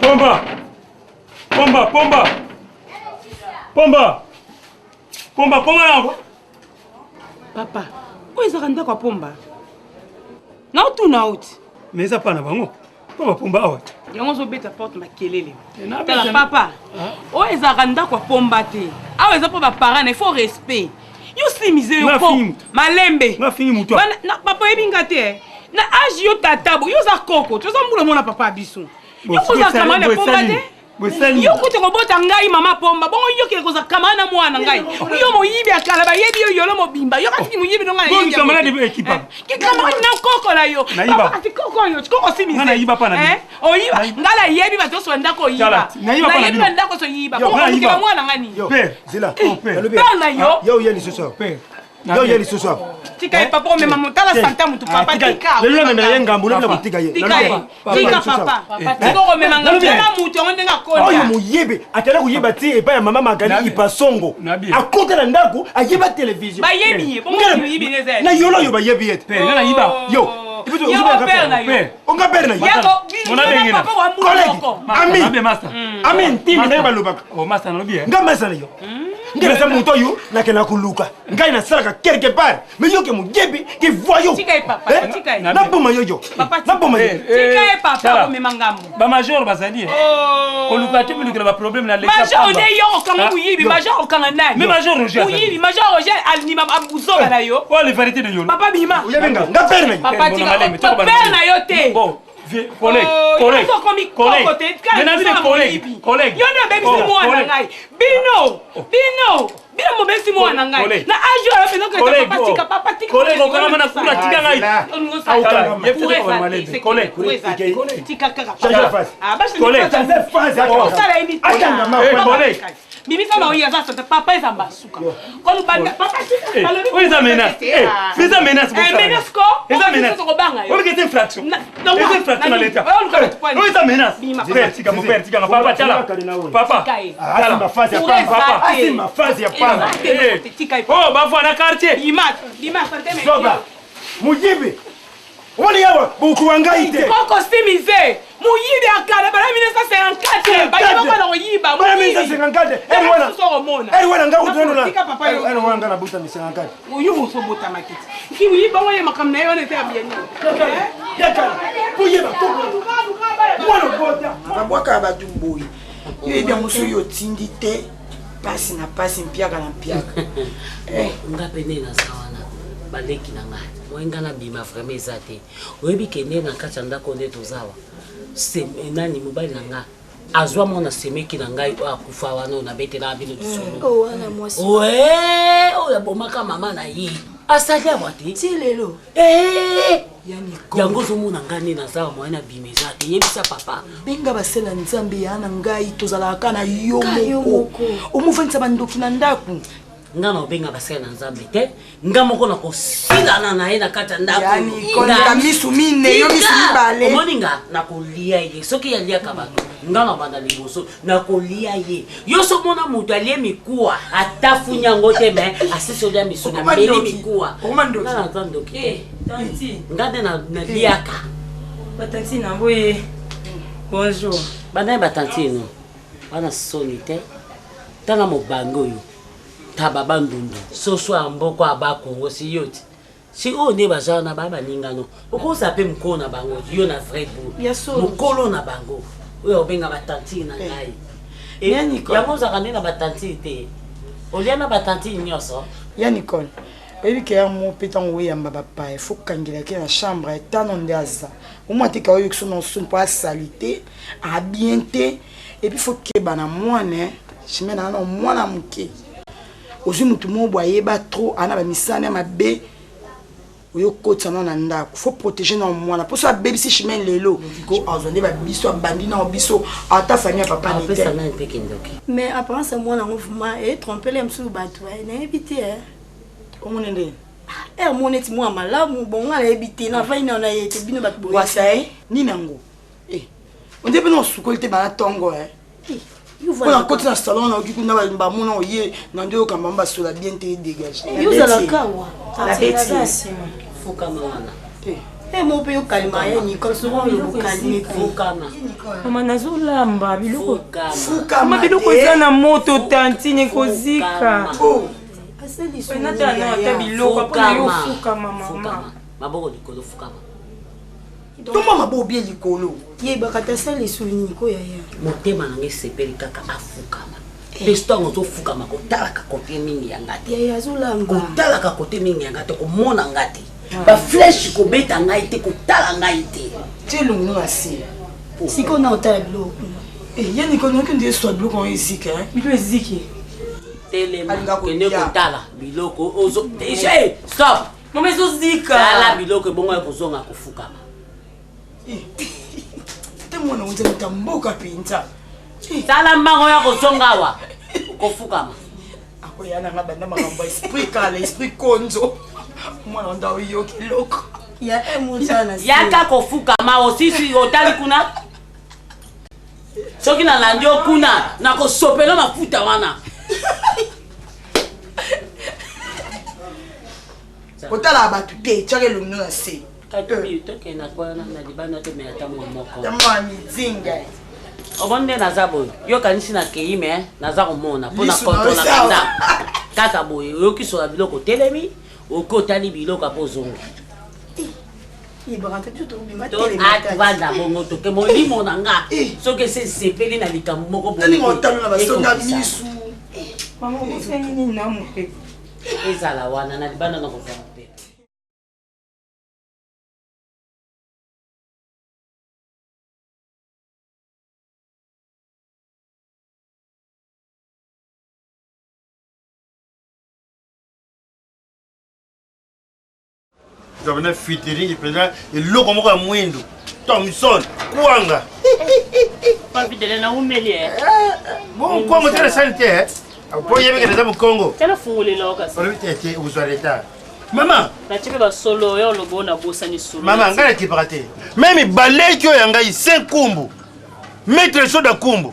Pomba! Pomba, pomba! Pomba! Pomba, pomba yango! Papa, oyo ezaka ndako ya pomba. Naotuna oti. Mais eza pa na bango. Po bapomba awa te. Yango ozobeta porte makelele. Tala papa, oyo ezalaka ndako ya pomba te. Awa eza mpo baparent na il faut respect. Yo simize yo po malembe. Papa oyebi nga te. Eh. Na age yo tata bo yo oza koko, toza mbula mona papa ya biso. Yo kozala camarade ya pomba te. yo kutu kobota ngai mama pomba bongo yo kende kozala kamara na mwana ngai yo moyibi ya kala bayebi yo yolo mobimba yo katiki moyibi no ngai kikamarade na koko na yo kasi koko oyo koko simise oyiba ngai nayebi bato nyonso bandako oyiba nayebi bandako nyonso oyiba bongo olukela mwana ngai nini père na yo yo oye lisusu awa yo oye lisusu awa tika ye papa omema motala santa motu papa tika lelo namela ye ngambo nabila kotika ye tika ye tika papa tika komema ngambo tala motu yango ndenge akonda oyo moyebe atala koyeba te epai ya mama magali ipasongo akota na ndako ayeba televizio bayebi ye bongo moyibi neze na yolo oyo bayebi ye te yo onga pere na yo collègue ami ami ntimi ndenge balobaka nga masa na yo ngai naza moto oyo nakenda koluka ngai nasalaka quelque part mais yo ke moyebi ke voyou naboma yo yo naboma yo bamajor bazali koluka te milukela baproblème na major nde yo okanga moyibi major okanga nani mais major roger moyibi major roger alima abuzoba na yo oyo le vérité de yolo papa bima oyebi nga nga père na yo papa tika père na yo te collègue collègue collègue mais nabi de collègue collègue yo nde obebisi mwana ngai bino bino. Bino mobesi mwana na ngai. Na age oyo mpenza okende papa tika papa tika. Collègue, okangama na kuna, tika ngai. Collègue. Tika kaka. Change face. Ah, basi Collègue. Change face. Osala ye mitema. Akangama. Eh, collègue. Bimisa na oyo aza sote papa eza mbasuka. Kolu banda papa tika. Eh, Balobi oyo eza menace. Eh, eza menace Eh, bosala. menace ko. Eza menace. Kobanga yo. Oyo eza infraction. Na- Eza infraction na l'État. Oyo luka bato pwani. Oyo eza menace. Bima, Père, papa. tika mon père, tika papa, tala. Papa. Tika ye. Tala. Asimba face ya pamba. Papa. Asimba face ya pamba. Eh. Oh, bavwa na quartier. Bima, bima sante me. Zoba. Muyibi. Omoni yawa bokuwa ngai te. Koko simize. Muyibi akala bala 1954. Bayiba kwa na koyiba. Bala 1954. Eri wana. Eri Eri wana ngai kutu na. Tika papa yo. Eri wana ngai nabuta 54. Oyo mosobotamaki ti. Ki muyiba oyo makambo na ye wana eza ya bien. Yakala. Kuyeba koko. Mwana bota. Babwakaka bato boye. Yo yebi yango soki otindi te pasi na pasi mpiaka na mpiaka. Nga mpe nde naza wana baleki na ngai moi nga nabima vraiment eza te oyebi ke nde na kati ya ndako nde tozawa nani mobali na nga azwa mwana semeki na ngai oyo akufa wana oyo nabetelaka bino lisolo Oh, wana mwasi. oe oyo abomaka mama na ye asali awa te ti lelo yango ozomona ngai nde naza wa moye nabima eza te yebisa papa Benga basela nzambe ya na ngai tozalaka kaka na yo Ka yo moko. Omofandisa bandoki na ndako. Nga na obenga basali na nzambe te nga moko nakosilana na ye na kati ya ndako. Yani, koleka misu mine, yo misu mibale. Omoni nga nakolia ye soki aliaka bato nga na banda liboso nakolia ye yo so omona moto alie mikuwa atafuni yango te me asisi olia misu na Okoma meli ndoki. mikuwa. Okoma ndoki. Nga naza ndoki te Tanti. nga nde naliaka. Batanti na boye. Bonjour. Bandai batanti no wana soni te tala mobange oyo taba bandundu soso ya mboko ya bakongo si yo ti si oyo nde baza wana baa baningano okozala mpe mokolo na bango yo na vrai boule Ya solo. mokolo na bango oyo obenga batantine na ngai Ya Nicole. Yango ozalaka nde na batantine te olia na batantine nyonso. Ya Nicole, oyebi ke ya mo mpe ntango oyamba bapaya fo kangelaki na chambre etano nde aza omwa te ka oyoki so na osoni mpo asali te abien te epuis fo keba na mwana chimene ana mwana moke ozwi motu moko boye ayeba trop ana bamisana ya mabe oyokotisa nao na ndako fo protéger nao mwana mposo abebisi chimene lelo ko azwa nde babiso abandi nao biso ata famille ya papa apesa nete nani mpe kindoki. Mais apparence ya mwana yango vraiment etrompele mosusu bato eh, nayebi te eh. Omoni nde Eh, omoni neti mwana malamu bon nga nayebi te navandi nao na ye te bino bato boye. Wasa ye nini yango onde mpe na osukoli te bana ntongo e mpo na koti na salon nayoki kuna bamona oye na nde oyokamba basola bien te dégage. Yo ozalaka awa. Nabeti ye. Fukama wana. Eh, mo mpe yokalima ye Nicole soki oyo bokalime te. Mama nazolamba biloko. Fukama Mama biloko te. eza na moto tantine ekozika. Natala na ata biloko mpona yo ofukama mama. Maboko likolo fukama. Toma maboko bien likolo. Yebaka te asala lisusu niko yaya. Motema na ngai esepeli kaka afukama mpe ntango ozofukama kotalaka kote mingi ya nga te. Yaya azolamba. Kotalaka kote mingi ya nga te komona nga te bafleshe kobeta ngai te kotala ngai te. Ti elongi no na se. Sikoyo na otala biloko kuna. Ye Nicole noki nde eswa biloko yango ezika. Biloko eziki. Telema Alinga kende kolia. kotala biloko ozo Eh, stop. Mama ezozika. Tala biloko ebongo ya kozonga kofukama. Te mwana onza moto mboka mpenza. Tala mbango ya kozonga awa okofukama. Akoya nanga banda makambo ya esprit kala esprit konzo mwana nda oyoki eloko. Ya emotala na se. Yaka kofukama osisi otali kuna soki nalandi yo kuna nakosopela mafuta wana. Kotalaka bato te tiaka elongi no na se. Tokenda kwana na libanda tomela ata mwa moko. Mwa midinga. Omoni nde naza boye yokanisi nakei me naza komona mpo na Lisu na kontrolaka yo ndako kaka boye oyoki sola biloko otelemi oki otali biloko apo ozongi. Yebaka te biso tobima telema. Atvanda bongo toke molimo na nga soki esi esepeli na likambo moko boye Talinga otalo na basonga ekokisa. misu. Mama osengi nini na mopepe? Ezala wana na libanda na kozwa mopepe. Ozwa na featuring mpenza eloko moko ya mwindu. Thomson, kwanga. Papi na umeli eh. Bon, kwanga tala sali te eh. Po yebi ke naza mokongo. Tala fungolela okasi. Olobi te te okozwa retard. Mama. Natie mpe basolo oyo oloba oyo nabosani solo. Mama ngai nakipaka te. Meme baleki oyo ya ngai Saint Kumbu. Maître Soda Kumbu.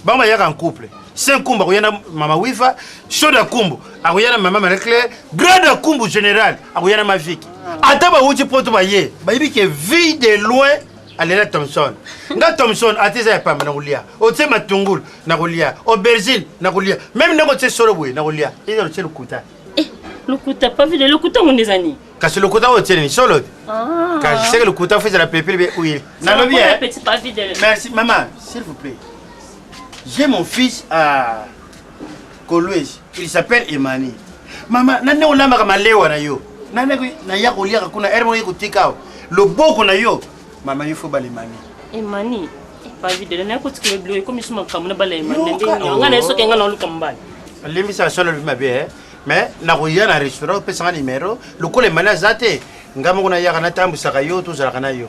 Bango bayaka en couple. Saint Kumbu akoya na mama Wifa, Soda Kumbu akoya na mama Marie Claire, Grade Kumbu général akoya na Maviki. Ata bawuti poto baye, bayebi ke vie de loin alela Thomson. Nga Thomson ata eza ya pamba na kolia. Otie matungulu na kolia, aubergine na kolia. Meme ndenge otie solo boye na kolia. Eza otie lokuta. Eh, lokuta papi de lokuta ngo nde eza nini? Kasi lokuta oyo otie nini solo? Ah. Kasi seke lokuta fo ezala pilipili be huile. Nalobi Bon eh. appétit, Papi de. Merci maman, s'il vous plaît. J'ai mon fils à Kolwezi. Il s'appelle Emani. Mama, na ndenge olambaka malewa na yo. Na ndenge naya koliaka kuna ere moko ekotika awa. Loboko na yo. Mama, yo fo bala Emani. Emani. Papi de naye kotikela biloko ekomi so makambo na bala Emani na Yoka, ndenge ngai na ye soki oh. ngai naoluka mobali. Limbisa solo lobi mabe eh. Mais nakoya na restaurant opesanga numero lokola Emani aza te. Ngai moko nayaka natambwisaka yo tozalaka na yo.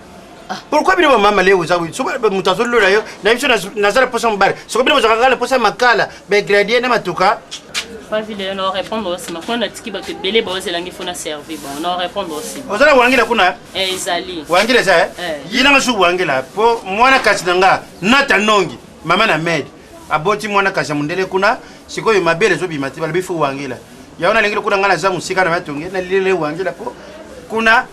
Pourquoi bino bamama leo oza soki moto azolola yo na biso naza na posa mobali soki bino bozalaka kaka na posa makala bagradie na matuka Papi de na répondre nsima kuna natiki bato ebele baozelangi fo na servi bango na répondre nsima. Oza na wangila kuna? Eh, ezali. Wangila eza eh? Eh. Yinanga su wangila po mwana kasi na nga nata nongi mama na med aboti mwana kasi ya mondele kuna sikoyo mabele ezobima te balobi fo wangila yango nalingi lokola nga naza mosika na matonge nalilele wangila po kuna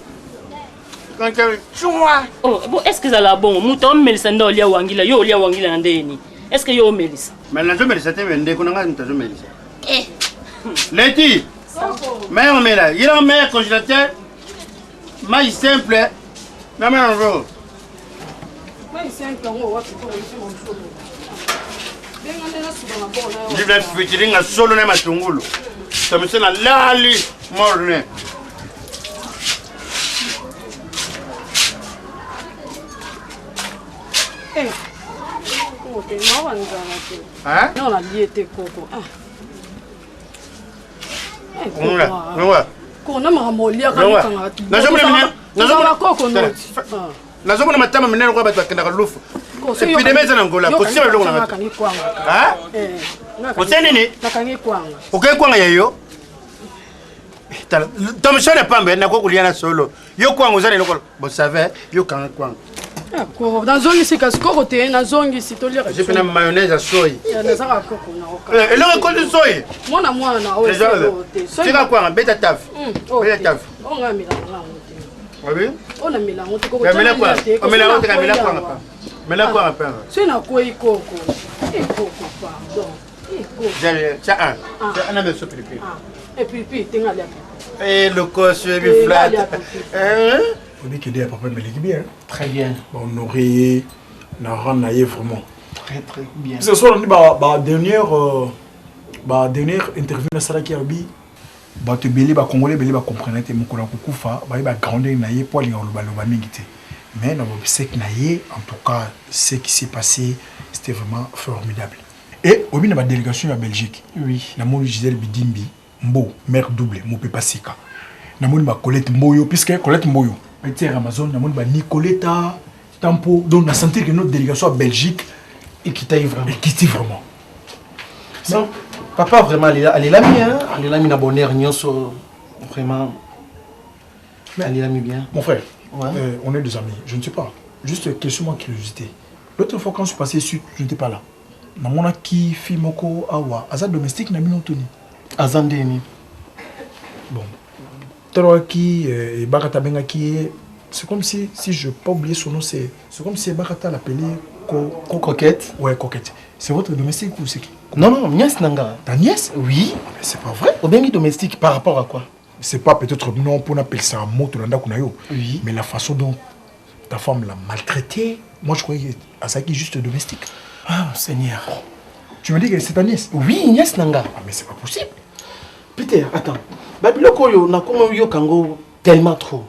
Oh, bon, est ce que ezalaka bongo moto aomelisa nde olia wangila yo olia wangila na ndenge nini est ce que yo omelisa me nazomelisa te me ndeko na ngai moto azomelisa Eh. leti mai omela yelanga mai ya congélateur mai simple na mai yango ndivna featuring solo na matungulu tomise na lali morne Eh, koko te mawa nzala te. Hein? Non, nalie te koko. Ah. Eh, koko, Longwa, ah. longwa. Koko na makambo oliaka Longwa. yokanga. Nazomona mine- nazomona- koko Tala, noti. Ah. nazomona matama minene lokola bato bakendaka lufu Koko, soki epidemi eza na ngola yoka- kosia biloko na bato nakangi kwanga. Hein? Eh, nakangi- Otie nini? Nakangi kwanga. okei kwanga ya yo tala tomishone ya pamba nakoki kolia na solo yo kwanga oza na eloko bosave yo kanga kwanga Ah, koko nazongisi kasi koko te nazongisi toliaka ozwi mpe na mayonnaise ya soyi Eh, nazaka koko na oka. Eh, eloko ekoti soyi Mwana mwana oyo Trésor, selo te. Soyi- tika kwanga beta tafe Mm, oyo beta te. tafe Oyo ngai namelaka yango te. obi Oyo namela yango te koko. Ya, mela Tala kwanga lia te, koko, omela yango te soki ka mela nakwei kwanga awa. pa mela kwanga pamba soki nakwei koko e koko pardon e koko tia un Ah. tia un na meso pilipili e pilipili te nga alia pilipili Eh, lokoso ebi Eh, flat alia pilipili. oyebi kende ya papa emeleki bien Très bien. bahonore ye na rang na ye vraiment Très très bien. ce soir nde ba, ba dernière euh, ba dernière interview nasalaki alobi bato ebele bacongolais ebele bacomprene te mokolo ya kokufa baye bagrandeur na ye mpo alinga kolobaloba mingi te mais na bobsek na ye en tout cas ce qui s'est passé c'était vraiment formidable et oyebi na badélégation ya belgique oui. namoni gisèle bidimbi mbo mare double mopepa sika namoni bacolette mboyo puisque colette mboyo petite amazon namoni banicoleta tampo donc na sentir que notre délégation ya belgique ekitaki vraiment ekiti vraiment Non, papa vraiment alelami hein, alelami na bonheur nyonso vraiment. Alelami bien. Mon frère, Ouais. on est des amis, je ne sais pas. Juste question de curiosité. L'autre fois quand je suis passé ici, je n'étais pas là. namonaki fille moko awa aza domestique na bino toni aza ndeni bon talaki ebakata abengaki ye c'est comme si si je pas oublier son nom c'est c'est comme si ebakata l'appelait co, co, coquette ouais coquette c'est votre domestique ou c'est qui Non, non, nièce nanga. Ta nièce Oui. Mais c'est pas vrai. Obengi domestique par rapport à quoi C'est pas peut-être non pour appeler ça un mot tolanda kunayo. Oui. Mais la façon dont ta femme l'a maltraité, moi je croyais Asaki juste domestique. Ah, Seigneur. Tu me dis que c'est ta nièce Oui, nièce nanga. Ah, mais c'est pas possible. Peter, attends. Babiloko oyo nakoma yoka yango tellement trop.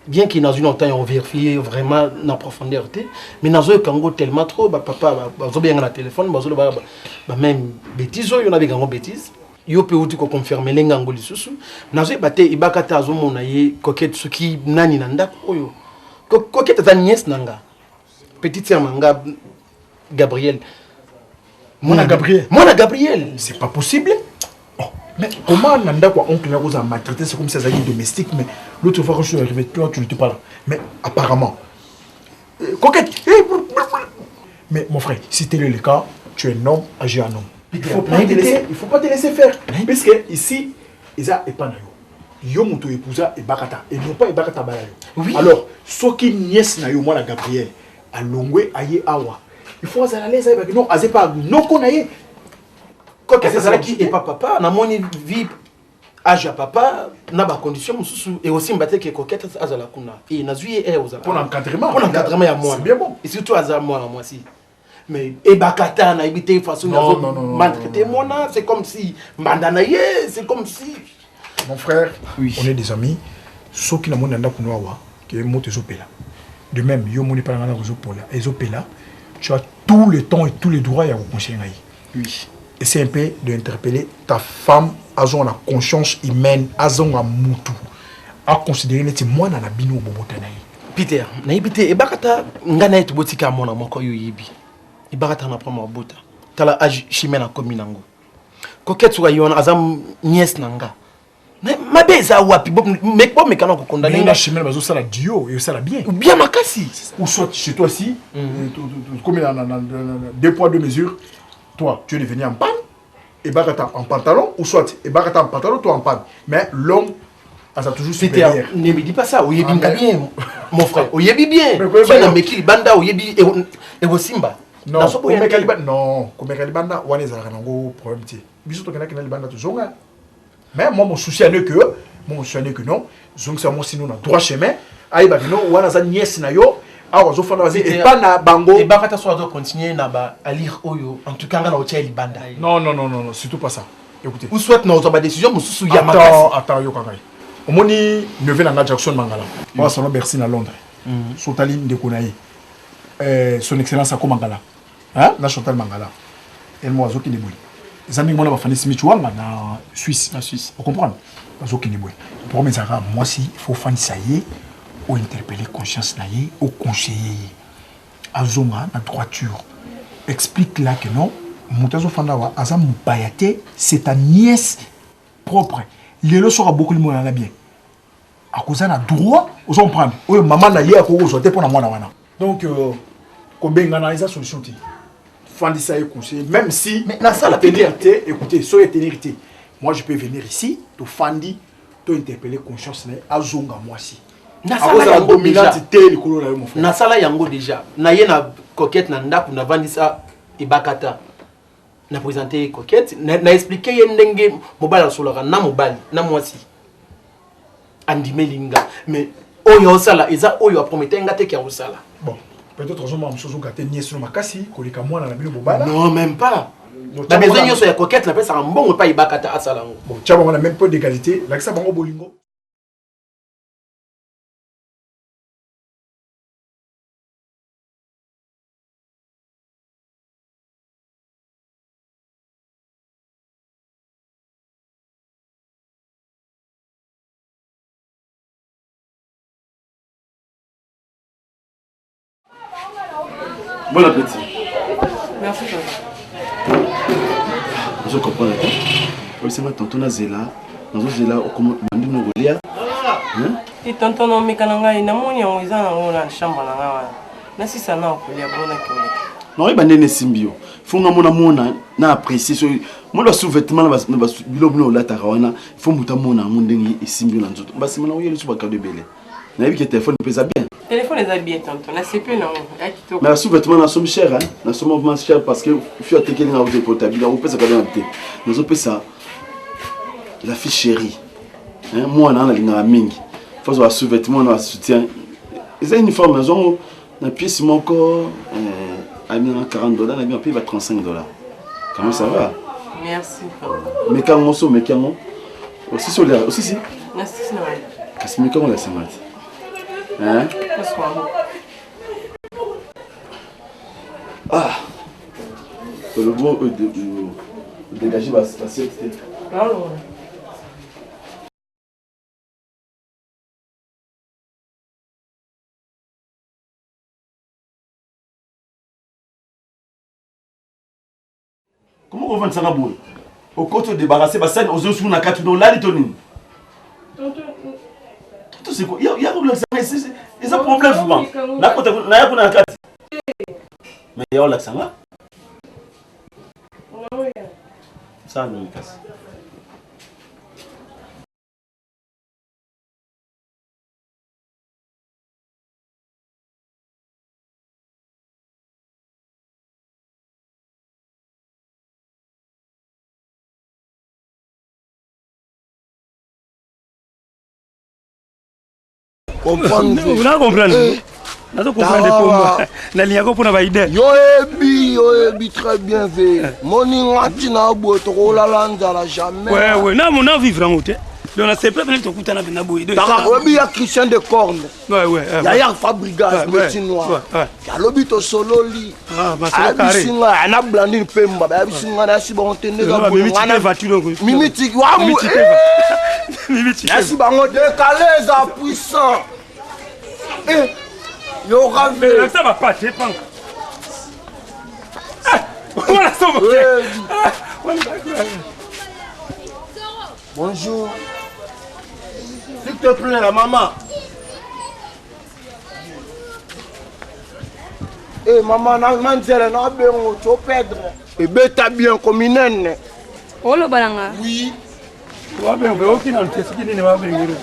Bien que nazwi na temps ya vérifier vraiment na profondeur te, mais nazoyoka yango tellement trop, ba papa bazobenga na téléphone, bazoloba ba, ba même bêtise oyo nabenga yango bêtise. Yo mpe outi koconfirmele nga yango lisusu. Nazoyeba te ebaka te azomona ye Coquette soki nani na ndako oyo. Coquette aza nièce na nga. Petite sœur na nga Gabriel. Mwana Gabriel. Mwana Gabriel. C'est pas possible. Oh, mais comment na ndako ya oncle nako za maltraité c'est comme si azalaki domestique mais l'autre fois quand je suis arrivé toi tu n'étais pas là. Mais apparemment euh, Coquette eh, mais mon frère, si tel est le cas, tu es un homme, agis en homme. Il faut pas te laisser, il faut pas te laisser faire. Puisque ici, eza epa na yo. Yo moto épousa ebakata et non pas ebakata bala yo. Oui. Alors, soki nièce na yo mwana Gabriel alongwe aye awa. Il faut azala l'aise ayeba non, aze pas noko na ye. Coquette azalaki epa papa, namoni vie age ya papa na bacondition mosusu ekosimba te ke coquette azala kuna e nazwi ye ozala mpona encadrement mpona encadrement ya mwana bien bon et surtout aza mwana mwasi mais ebakata nayebi te façon maltraité mwana c'est comme si mbanda na ye c'est comme si mon frère oui. on est des amis soki namoni na ndako no awa ke moto ezopela de même yo omoni mpa na ngai ndako ezopola ezopela tu as tout le temps et tous les droits ya koconseille ngai oui. Essaie un peu d'interpeller ta femme azonga na conscience humaine azonga mutu aconsidere neti mwana na bino obobota na ye peter nayebi te ebakata ngai na ye tobotika mwana moko oyo oyebi ebakata na prama mabota tala age chimene akomi nango coquette soki aye wana aza nièce na nga mabe eza wapi bomekana kokondane na chemin bazosala duo esala bien bien makasi ou soit chez toi si komi na deux poids deux mesures toi tu es devenu en panne ebakata en pantalon ou soit ebakata en pantalon toi en panne mais l'homme aza toujours supérieur ne me dis pas ça oyebi nga bien mon frère oyebi bien soki nameki libanda oyebi ekosimba non komeka libanda non komeka libanda wana ezalaka nango problème te biso tokendaki na libanda tozonga Mais moi, mon souci est que, mon souci est que non, zongisa mwasi no na droit chemin, ayeba que non, wana aza nièce na yo, awa azofanda bazi epa na bango. Ebakata so azo continuer na ba alire oyo, en tout cas nga na otia libanda. Non, non, non, non, non, surtout pas ça. Écoutez. Ou soit na ozwa ba décision mosusu ya makasi. Attends, attends, yoka ngai. Omoni neveu na nga Jackson Mangala, oyo salon Bercy na Londres. Sotali ndeko na ye. Euh, son excellence akoma Mangala. Hein? Na Chantal Mangala. Elle moi azokende boye. Eza ndenge mwana bafandi Smith Wanga na Suisse. Na Suisse. O comprendre? Bazokende boye. Problème ezalaka mwasi il faut ofandisa ye, o interpeller conscience na ye, o conseiller ye. Azonga na droiture. Explique là que non, moto azofanda awa aza mopaya te, c'est ta nièce propre. Lelo soki abokoli mwana na bien. Akoza na droit, ozo comprendre? Oyo mama na ye akoki kozwa te mpo na mwana wana. Donc euh, kobengana eza solution te. Fandisa ye conseiller même si mais nasala tenir te, écoutez, soki tenir te. Moi je peux venir ici, to fandi, to interpeller conscience na ye azonga mwasi. Nasala yango déjà. te likolo na yo mon frère. Nasala yango déjà. Na ye na coquette na ndako navandisa ebakata. Na présenter ye coquette, na, na expliquer ye ndenge mobali asolaka na mobali, na mwasi. Andimeli nga. Mais oyo osala eza oyo apromete nga te ke akosala. Bon, peut-être ozomona mosusu ozogate nièce no makasi koleka mwana na bino bobala. Non, même pas. Na besoin nyonso ya coquette napesaka mbongo epai ebakata asala yango. Bon, tia bango na même point d'égalité, lakisa bango bolingo. Bon appétit. Merci papa. Ozo comprendre te? Oyebisanga tonton nazela, nazozela okoma bandi no kolia. Hein? Te tonton na omeka na ngai namoni yango eza nango na chambre na ngai wana. Nasisa na kolia bona komeka. Naoyeba ndenge esimbi yo. Fo nga mona mona na apprécier soki mona ba sous-vêtements na ba biloko bino olataka wana, fo moto amona yango ndenge esimbi yo na nzoto. Basima na oye lisusu ba cadeau ebele. Nayebi ke telefone mpe eza bien. Telefone eza bien tonton, nasepeli nango, ya kitoko. Mais sous-vêtement nasomi cher hein, nasomi vraiment cher parce que fio atekeli nga ote portable, opesa cadeau na te. Nazopesa la fille chérie. Hein, mwana wana alingaka mingi. Faut azwa sous-vêtement na soutien. Eza uniforme nazongo na pièce moko euh, abinanga 40 dollars na bino mpe ba 35 dollars. Comment ça va? Merci. Meka yango so omeki yango. Osisi olia, osisi? Nasisi na ngai. Kasi meka yango olakisa ngai te. Hein? Ah! Olobo odégage basiete te. Naolongola. Comment kovandisanga boye okoti odebarase basani ozosuku na kati na olali to nini toto seko ya kolakisa ngai eza problème vraiment nakota naya kuna na kati mais ya olakisa nga sala nini kasi Una comprendre eh. nazo comprendre pomba nalingaka mpona baide yoyebi yoyebi très bien ve eh. moninga ntina boye tokolala nzala jamais wewe na vivre yango te donc na sepela pene tokutana mpenza boye taka oyebi ya christian de corne yaya fabrigas petit noir alobi tosololi ah, ayebisi nga na blandine pemba bayebisi nga nayasi bango te ndenge wamu nayasi bango dekale eza puissant eh, yoka Bonjour. S'il te plaît, la maman. Eh maman, na manzela na bengo to perdre. Ebeta bien comme inene. Oloba na nga. Oui. Wabengo oki na ntesi nini wabengelo.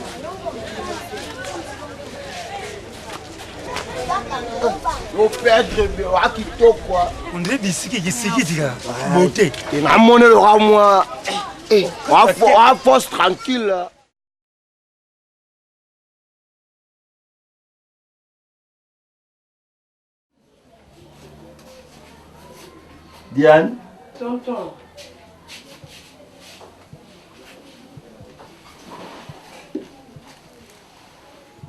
O perdre bien wa kitoko. On dirait bisiki kisiki tika beauté. Namonelo mwa Eh, wa force tranquille. Diane. Tonton.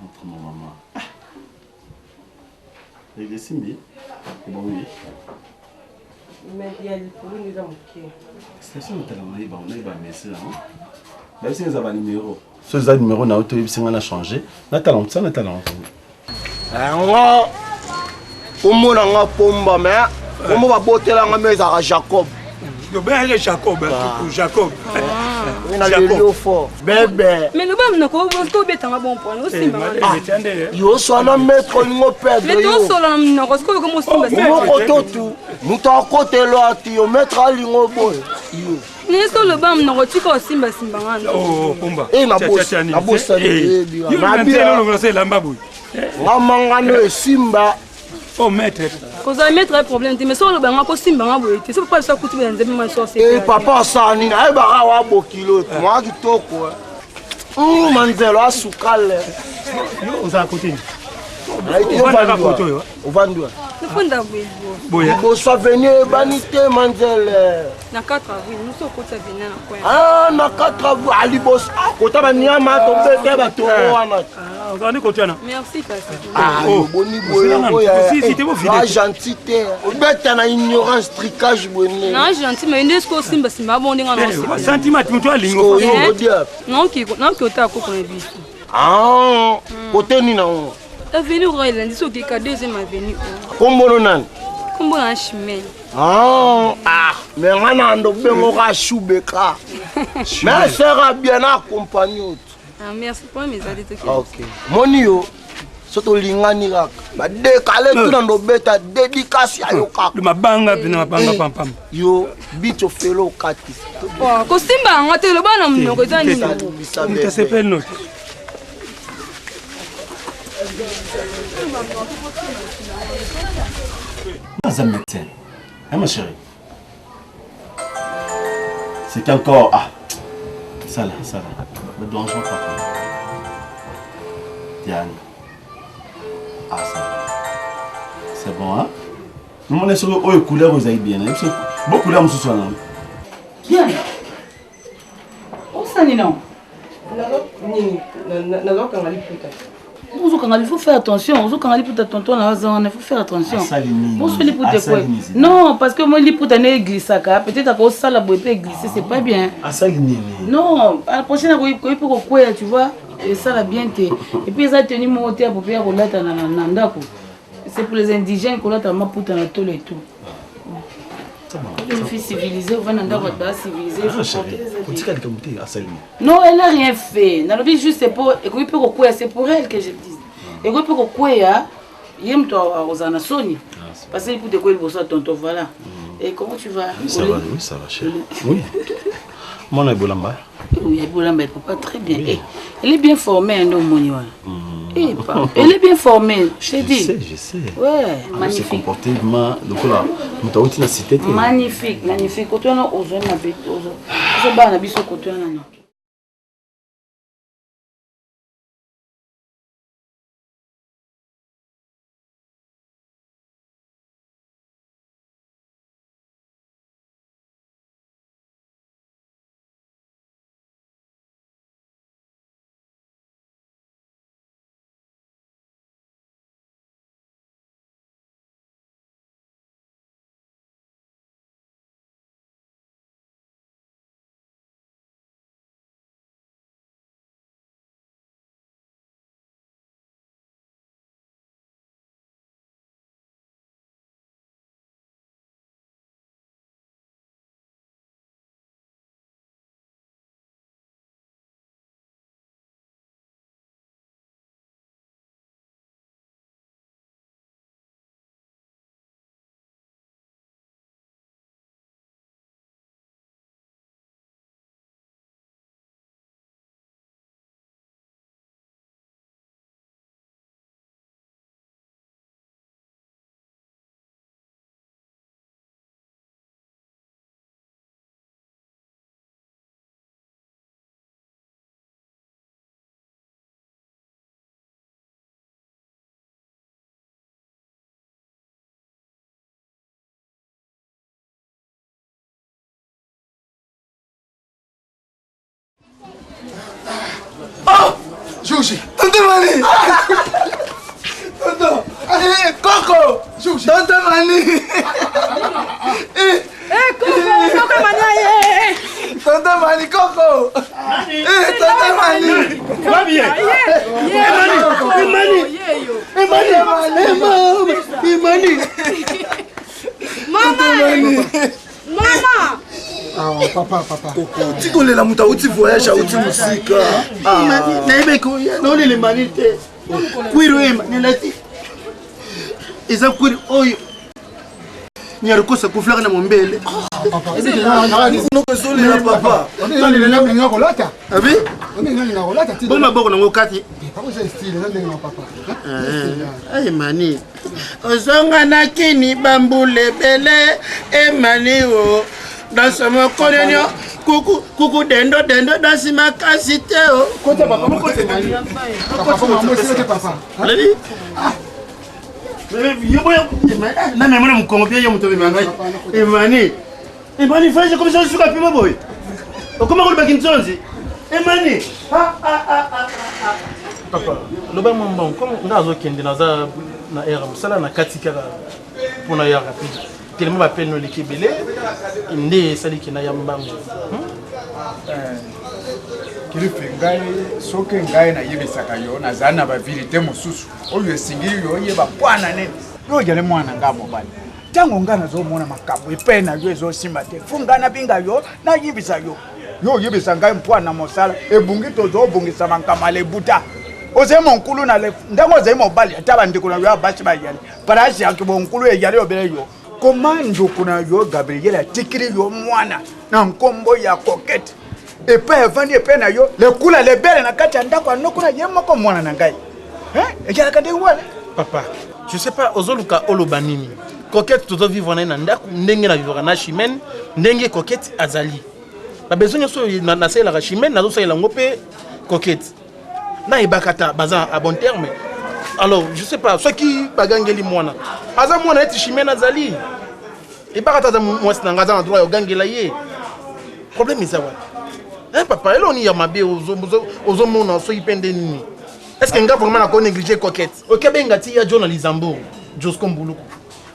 Entre mon maman. Esimbi ebongi. Mais ya likolo nde eza moke. Station otala nayeba nayeba mese yango. Bayebisi eza ba numero. So eza numero na yo te oyebisi nga na changer. Natala yango natala yango. Yango kombo na nga pomba mais kombo babotela nga me ezalaka Jacob. Obengaki Jacob, Jacob. naleli fort bebe mais loba monoko obetanga bon point osimba yo swana maître olingo perdre yo tosola na monoko sikoyo okoma osimba moko totu moto akotelo ati yo maître alingo boye yo nyonso oloba monoko tika osimbasimba nga nabosani nga mangano esimba Oh maître. Kozala maître ya problème te mais soki oloba nga kosimba nga boye te soki papa biso akuti boye na nzembe mwa source. Eh papa asala nini ayebaka wa bokilo mwa kitoko. Hum manzelo asukale. Yo ozala kote nini? Ovandi wapi? Nafanda boye. Liboso avenue eyebani te manzele. Na 4 avril, mosu okoti avenue na coin. Ah na 4 avril, ah liboso ah kota baniama tobete batongo eh. wana. Ah ozali kote wana. Merci kasi. Ah oh. boni boye oyo. Si si te bo fidèle. Gentil te. Obeta na ignorance tricage boye. Na gentil mais nde siko simba simba bon ndinga na. Eh, sentiment mutu alingo. Non ki non ki otako koko na biso. Ah, kote nini nango? Avenue oyo elandi soki ka deuxième avenue. Kombo no nani? Kombo na Chimène. Ah, ah, mais nga na ndo bengo ka shubeka. Mais sera bien accompagné. Ah, merci pour mes amis. Ok. Moni yo. so tolingani kaka badekale tuna ndobeta dédicace ya yo kaka mabanga pena mabanga eh, pampam yo bicho ofelo okati oh, kosimba yango te loba na monoko eza nini asepeli no aza médecin hein ma chérie c'est qu'encore ah ça là ça là ne dérange pas Diane ah ça c'est bon hein nomona soki oyo couleur oyo ezali bien nayebi soki bo couleur mosusu wana Diane osani nao nini nazokanga liputa. ozokanga il faut faire attention ozokanga liputa tonton na aza wana il faut faire attention Asali nini? Bonso liputa Asali ekwe nini, Zidane? non parce que moi liputa ne eglissaka peut-être akosala boye mpe eglisse c'est pas bien asali nini non à la prochaine akoyi mpe kokweya tu vois esala bien te et puis eza tenue moko te ya pope ya kolata na na ndako c'est pour les indigènes kolata maputa na tolo et tout une fille civilisée ovanda ndako bato baa civilisé il faut Ah, chérie, porter les habits. kotika likambo te asali nini Non, elle n'a rien fait. Nalobi juste c'est pour ekoki mpe kokweya c'est pour elle que je dis. Ekoki mpe kokweya ye moto akozala na soni. Parce que liputa ekoyi liboso ya tonton voilà. Et comment tu vas? Oui, ça va, oui, ça va, chérie. Oui. Mwana ebolamba. Oui, Ebolamba et papa très bien. Eh, elle est bien formée hein, omoni wana. Eh, papa, elle est bien formée, je t'ai Je dit. sais, je sais. Ouais, Se magnifique. comporter vraiment lokola moto auti na cité te. Magnifique, magnifique. Koto wana ozwa mabe, ozwa. Ozwa bana na biso koto wana non. Oh Joji Tonton Mani Tonton Eh, Coco Tonton Mani Eh, Eh, Coco, Coco Mani, eh, eh. Tonton Mani, Coco Eh, Tonton Mani Va bien. Emani, Emani, Emani, Emani, Emani. Mama, mama. Ah, papa, papa. tikolela moto auti voyage auti mosika nayebi koya naolela emani te kwiri oyo emanelaki eza kwiri oyo nyarukosa akuflaka na mombele ezolela papa kolata abi bo maboko nango kati emani ozonga na kini bambula ebele emani o danse mokonenio kuku kuku dendo dendo dansi makasi te o Alobi? Na mema na mokongo mpe yo moto omema ngai emani emani faje komisa osuka pema boye okoma kolobaki nzonzi emani papa loba mwa mbongo comme nga azokende naza na aire ya mosala na kati kaka mpona ya rapide tellement bapene oleki ebele nde esaliki na ya mbango kilife ngai soki ngai nayebisaka yo nazali na baverite mosusu oyo esengeli yo oyeba pwana nini yo ojali mwana ngai mobali ntango ngai nazomona makambo epai na yo ezosimba te fo ngai nabinga yo nayebisa yo yo oyebisa ngai mpwana mosala ebungi tozobongisa makambo lebuta ozali monkulu na ndenge ozali mobali ata bandeko na yo ya basi bayali parasi yaki bonkulu eyali obele yo koma ndoko na yo gabriel atikili yo mwana na nkombo ya kokete epai avandi epai na yo lekula lebele na kati ya ndako ya noko na ye moko mwana na ngai ejalaka ndenge wana papa je sais pas ozoluka oloba nini coquette tozovivre na ye na ndako ndenge na vivre na chimene ndenge coquette azali babesoin nyonso oyo nasalelaka chimene nazosalela yango mpe coquette nayebaka ata baza à bon terme alors je sais pas soki bagangeli mwana aza mwana neti chimene azali ebaka ata aza mwasi na ngai aza na droit ya kogangela ye problème eza wapi hein papa eloni ya mabe ozomona soki mpe nde nini? Est-ce que nga vraiment nako négliger coquette? Ok benga ti ya John Lizambo, Josco Mbuluku.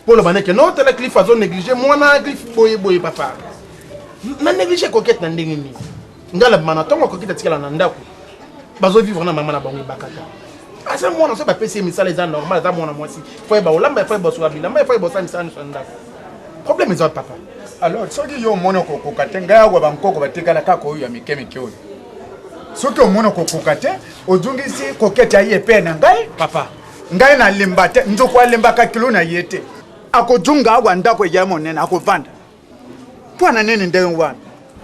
Pour le baneke non tala Cliff azo négliger mwana Cliff boye boye papa. Na négliger coquette na ndenge nini? Nga la mana tongo coquette atikala na ndako. Bazo vivre na mama na bango bakata. Aza mwana so bapesi ye misala eza normal aza mwana mwasi. Faut ba olamba, faut ba soka bilamba, faut ba sala misala nyonso na ndako. Problème eza papa. Alors soki yo omoni okokoka te ngai awa bankoko batikala kaka oyo ya mike mike oyo soki omoni okokoka te ozongisi kokete aye epai na ngai papa ngai nalemba te nzoko alembaka kilo na ye te akozonga awa ndako eya monene akovanda mpo na nini ndenge wana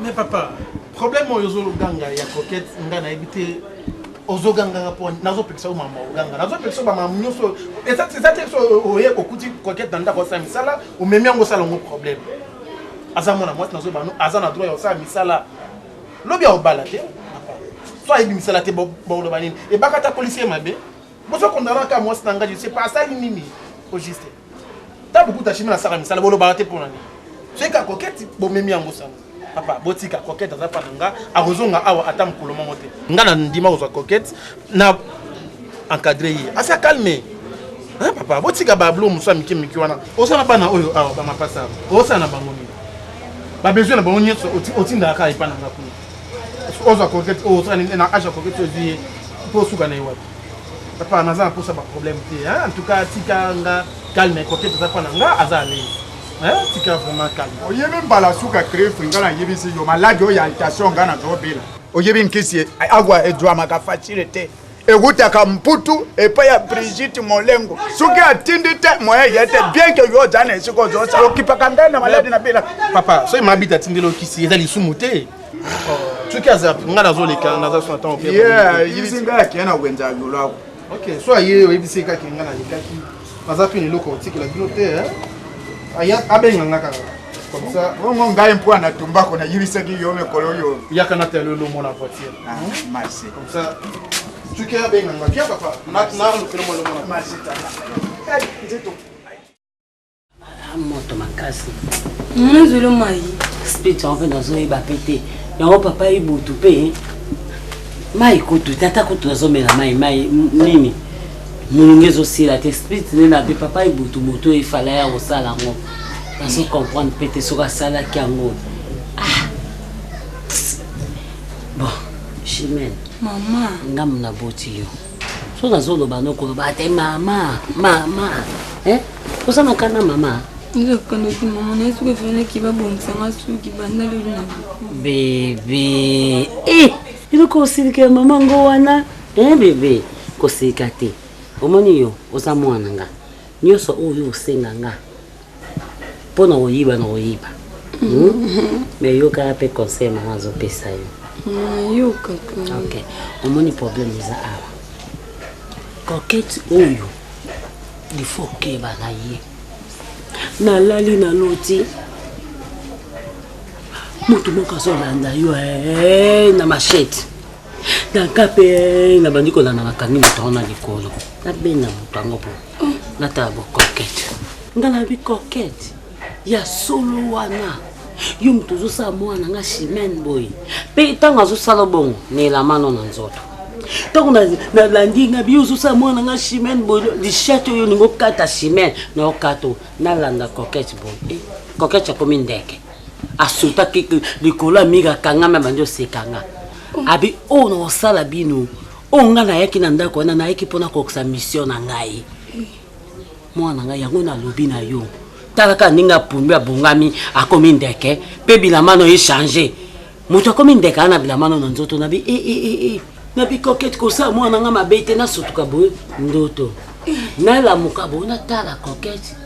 Mais papa, problème oyo ozoganga ya coquette ngai nayebi te ozogangaka mpo nazopekisa yo mama oganga nazopekisa yo bamama nyonso eza te so oye okuti coquette na ndako osala misala omemi yango osala yango problème aza mwana mwasi nazoba no aza na droit ya kosala misala lobi akobala te papa so ayebi misala te boloba nini ebaka ta akolisi ye mabe bozokondana kaka mwasi na ngai je sais pas asali nini au juste ta bokuta chimi nasala misala bolobaka te mpo na nini soki kaka koketi bomemi yango sango papa botika coquette aza pa na nga akozonga awa ata mokolo moko te nga na ndima kozwa coquette na encadre ye asa calme hein, papa botika bablo mosusu ya mike mike wana oza na bana oyo awa bamapasa osala na bango nini babesoin na bango nyonso otindaka kaka epa na nga kuna ozwa coquette oyo osala nini na age ya coquette ozwi ye mpo osuka na ye wapi papa naza na mposa baproblème te en tout cas tika nga calme coquette aza mpa na nga aza alezi tika vraiment calme oyebi mbala suka griffe nga nayebisi yo maladi oyo ya altation nga nazobela oyebi nkisi awa ezwamaka facile te ewutaka mputu epai ya brigitte molengo soki atindi te moyen ye te bien ke yo oza na esika ozosala okipaka ngai na maladi na bela papa soki mabita atindeli okisi eza lisumu te soki aza ngai nazoleka naza so na ntango yebisi ngai akei na wenze ya yolo ako ok so aye oyebisi ye kaka ngai nalekaki naza mpe na eloko otikela bino te abenga nga kaka comme ça bongo ngai mpo na tumbako nayebisaki yo mikolo oyo yaka na telo elongo na voiture ah, merci comme ça soki abenga nga kia papa nalukela mwa elongo na merci tata moto makasi nazolo mai speech yango mpe nazoyeba mpe te yango papa ibutu mpe mai kutu te ata kutu nazomela mai mai nini molunge ezosila te speech nde na mpe papa ibutu moto oyo efala ya kosala yango nazo comprendre mpe te soki asalaki yango ah. bon chimene mama ngambo naboti yo so nazoloba nokoloba te mama mama eh? oza na kanda mama nzokando ti mama naye soki efandaki babongisanga suki banda lelo na bebe eh, eloko osilika ya mama ngo wana eh, bebe kosilika te omoni yo oza mwana nga nyonso oyo osenga nga mpo na koyiba na koyiba hmm? mais yokaka mpe conseil mama azopesa yo nayokaka ok omoni problème eza awa coquette oyo il faut okeba na ye nalali naloti moto moko azolanda yo eh, na machete nanga mpe eh, nabandi kolanda nakangi moto yango na likolo nabenda moto yango po natala bo coquette nga nayebi coquette ya solo wana yo moto ozosala mwana nga chimene boye mpe ntango azosala bongo na elama no na nzoto ntango nalandi nga biyo ozosala mwana nga chimene boye lishete oyo olingi okata chimene na okato nalanda coquette boye eh, coquette akomi ndeke asotaki likolo amika akangami abandi oseka nga abi oyo naosala bino oyo nga nayaki na ndako wana nayaki mpo nakokisa mission na ngai mwana ngai yango nalobi na yo tala kaka ndenge apumbi abongami akomi ndeke mpe bilamba no echange moto akomi ndeke aa na bilamba no na nzoto nabi e, e, e, e. nabi coquette kosala mwana nga mabe te nasutuka boye ndoto nalamuka boye natala coquette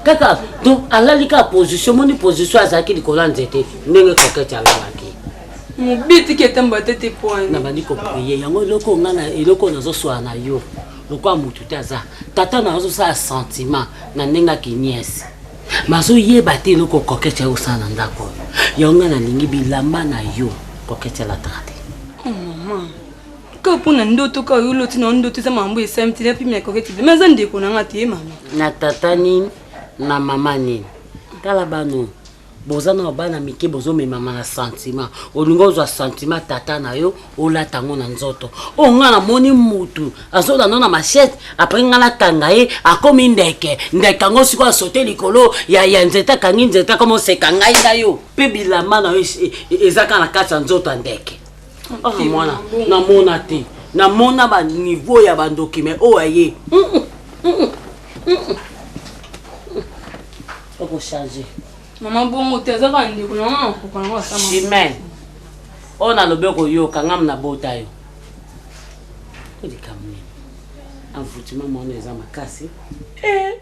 kaka donc alali kaka position moni position azalaki likolo ya nzete ndenge coquette alalaki mobetiki etambola te te poani nabandi koprie yango eloko nga na eloko nazoswala na yo lokola motu te aza tata na azosala sentiment na ndenge akiniese mazoyeba te eloko coquette ya osala na ndako oyo yango nga nalingi bilamba na yo coquette alataka te oh mama kaka mpo na ndoto kaka yo oloti na ndoto eza makambo esalemi te napimela coquette me aza ndeko na nga te ye mama na tata nini na mama nini tala bano. Boza na bana mike bozomemama na sentiment. Olingi ozwa sentiment tata na yo olata yango na nzoto. Oyo nga namoni mutu azolanda na machette après nga nakanga ye akomi ndeke. Ndeke yango sikoyo asote likolo ya, ya nzete akangi nzete akomi oseka ngai na yo. Mpe bilamba na yo eza kaka na kati ya nzoto ya ndeke. Ah, mwana namona te namona ba niveau ya bandoki me oyo aye okochange mama bongo te aza kaka ndeko na nga nakoka nango asama chimene oyo nalobi okoyoka ngam nabota yo to likambo nini envoûtement mwana eza makasi eh.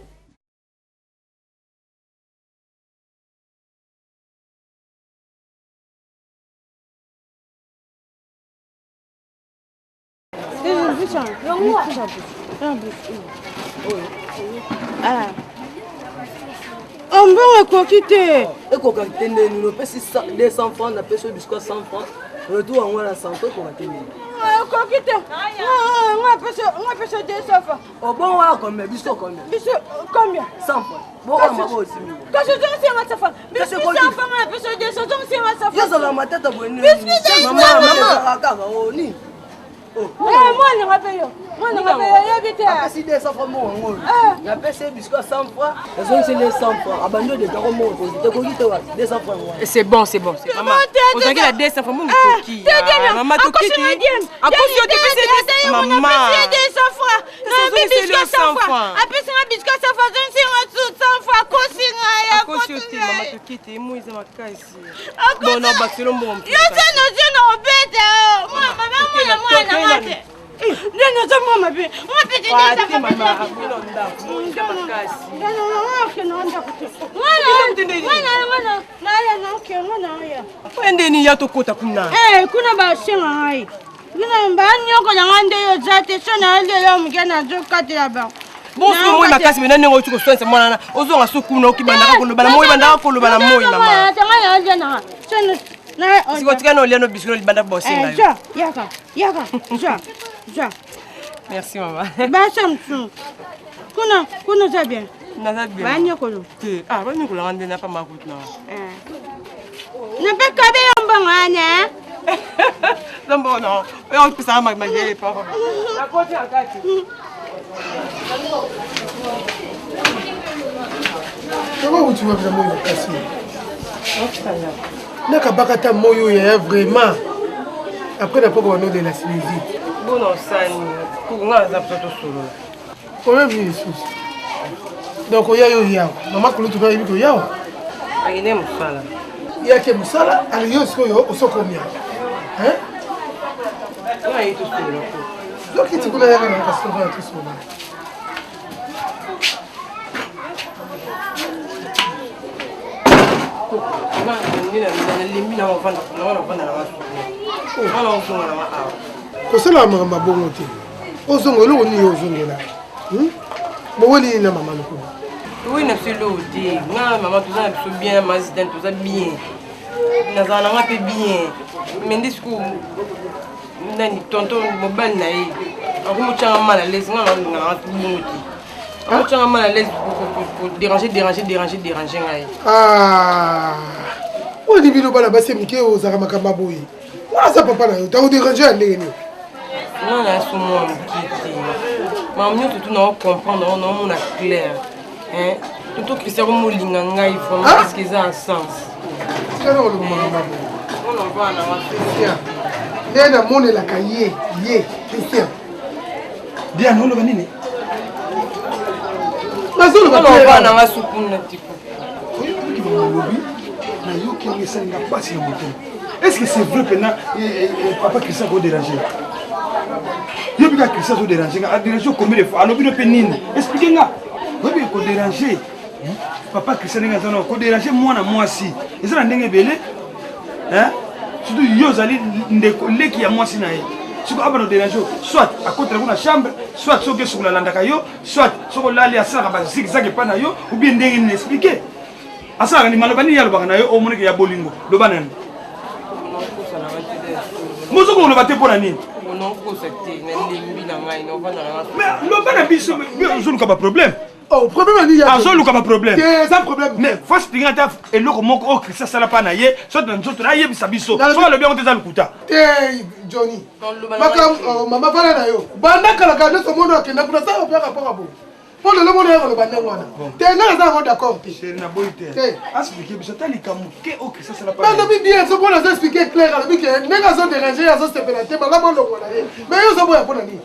Oh, mbongo ekoki te ekoka te nde nini opesi 200 francs napesi yo biscuit 100 francs retour yango na 100 ekoka te nini ekoki te nga apesi 200 francs obongo wana combien biso combien biso combien 100 francs bongo mama osimi kasi ozongisenga 100 francs biscuit 100 francs nga apesi 200 ozongisenga 100 francs yo ozalaka matata boye nini mama kaka o nini mwana nga mpe yo mwana nga mpe yo oyebi te apesi 200 francs mbongo yango oyo napesi ye biscuit ya 100 francs nazongiseli ye 100 francs abandi odekako mbongo ekoki te ekoki te wapi 200 francs yango wana C'est bon, c'est bon. c'est- Maman, ozalaki na 200 francs, mbongo ekoki. Ah, Maman, tokiti. Akosi yo te, pesi ye Maman. Azongiseli yo 100 francs. apesinga biscuit 100 francs azongisinga 100 francs akosi ngai Akosi yo te, mama, tokiti. Moi eza makasi. Bon, na bakiselo mbongo mosusu. Yo se nozi na obeta mama mwana mwana nga te nde naza mwa mabe mwa pete ndeni ya tokota kuna kuna basenga ngai kuna banyokola ngai nde yo oza te so na yo lelo moke nazokatela bango bonso moi makasi mena ndenge oti koswanisa mwana wana ozonga so kuna okibandaka koloba na moi bandaka koloba na moi mama siko tika na olia no bisiko libanda bosenga yo yaka yaka zwa zwa merci mama basa mosusu kuna kuna oza bien naza bien banyokolo te ah banyokolanga nde napa makutu na nape kabe yo mbongo wana mbongo na oyo opesaka mayele papa nakoti na kati yango wuti wapi na moi makasi nakabaka ata moi oyo yaya vraiment après na poko banolela sinusite bona osani nga naza mposa tosolola problème nini lisusu donc oya yo yawa mama kulutu mpe ayebi koyawa akende mosala yake mosala alingi yo sikoyo osokomia aye tosolola ko zokiti kuna yaka na kasi tofana tosolola nalembi na ovanda na nga ozonga na nga awa kosalaka makambo ya bongo te ozonga eloko nini ozongela hmm? boweli nini na mama lokolo towi na biso eloko te nga mama toza na biso bien na mazidane toza bien nazala na nga mpe bien me nde sikoyo nani tonton mobali na ye akomotyanga mal à l'aise nga nalinga nanga bongo te akotyanga mal à l'aise déranger déranger déranger déranger ngai ah. oyo ni bino bana basi mike ozalaka makambo ya boye wana aza papa na yo tango déranger ya ndenge nini nga na so mwa moke te makambo nyonso tu nao comprendre yango naomona clair toto christian komolinga ngai vraiment ah! parce que eza na sens tikana koloba makambo ya nde namonelaka ye ye christian diane oloba nini nazoloba nanga sukuna tipo olobi nayoki yango esali nga mpasi na motema est ce que c'est vrai mpena eh, eh, eh, papa christian akoderange yo bika christian azoderange nga aderange yo combien de fois alobi no mpe nini explike nga oyebi koderange papa christian ndenge aza na koderange mwana mwasi eza na ndenge ebele surtout yo ozali ndeko leki ya mwasi na ye soki abana oderange yo soit akotela kuna chambre soit soki esukola alandaka yo soit soki olali asalaka bazigzag epai na yo ou bien ndenge nini explike asalaka nini maloba nini ye alobaka na yo omoneke ya bolingo loba nani mozo koloba te mpo na nini loba na biso ozoluka baproblème. Oh, problème nini Azoluka ba problème. Te, eza problème. Mais faut expliquer ata eloko moko oyo Christian asala pa na ye, soit na nzoto na ayebisa biso. Soki alobi yango te eza lokuta. Te, Johnny. Makambo oh, mama vala na yo. Banda kala kala nyonso mona akenda kuna sala mpe rapport ya boye. Mpo lelo mona ye koloba ndenge wana. Te, nga naza yango d'accord te. Chéri na boyi te. Te. Expliquer biso ata likambo ke oyo Christian asala pa na ye. Balobi bien, soki mpona azo expliquer clair, alobi ke ndenge azo déranger ye azosepela te, malamu alongola ye. Mais yo ozoboya mpo na nini?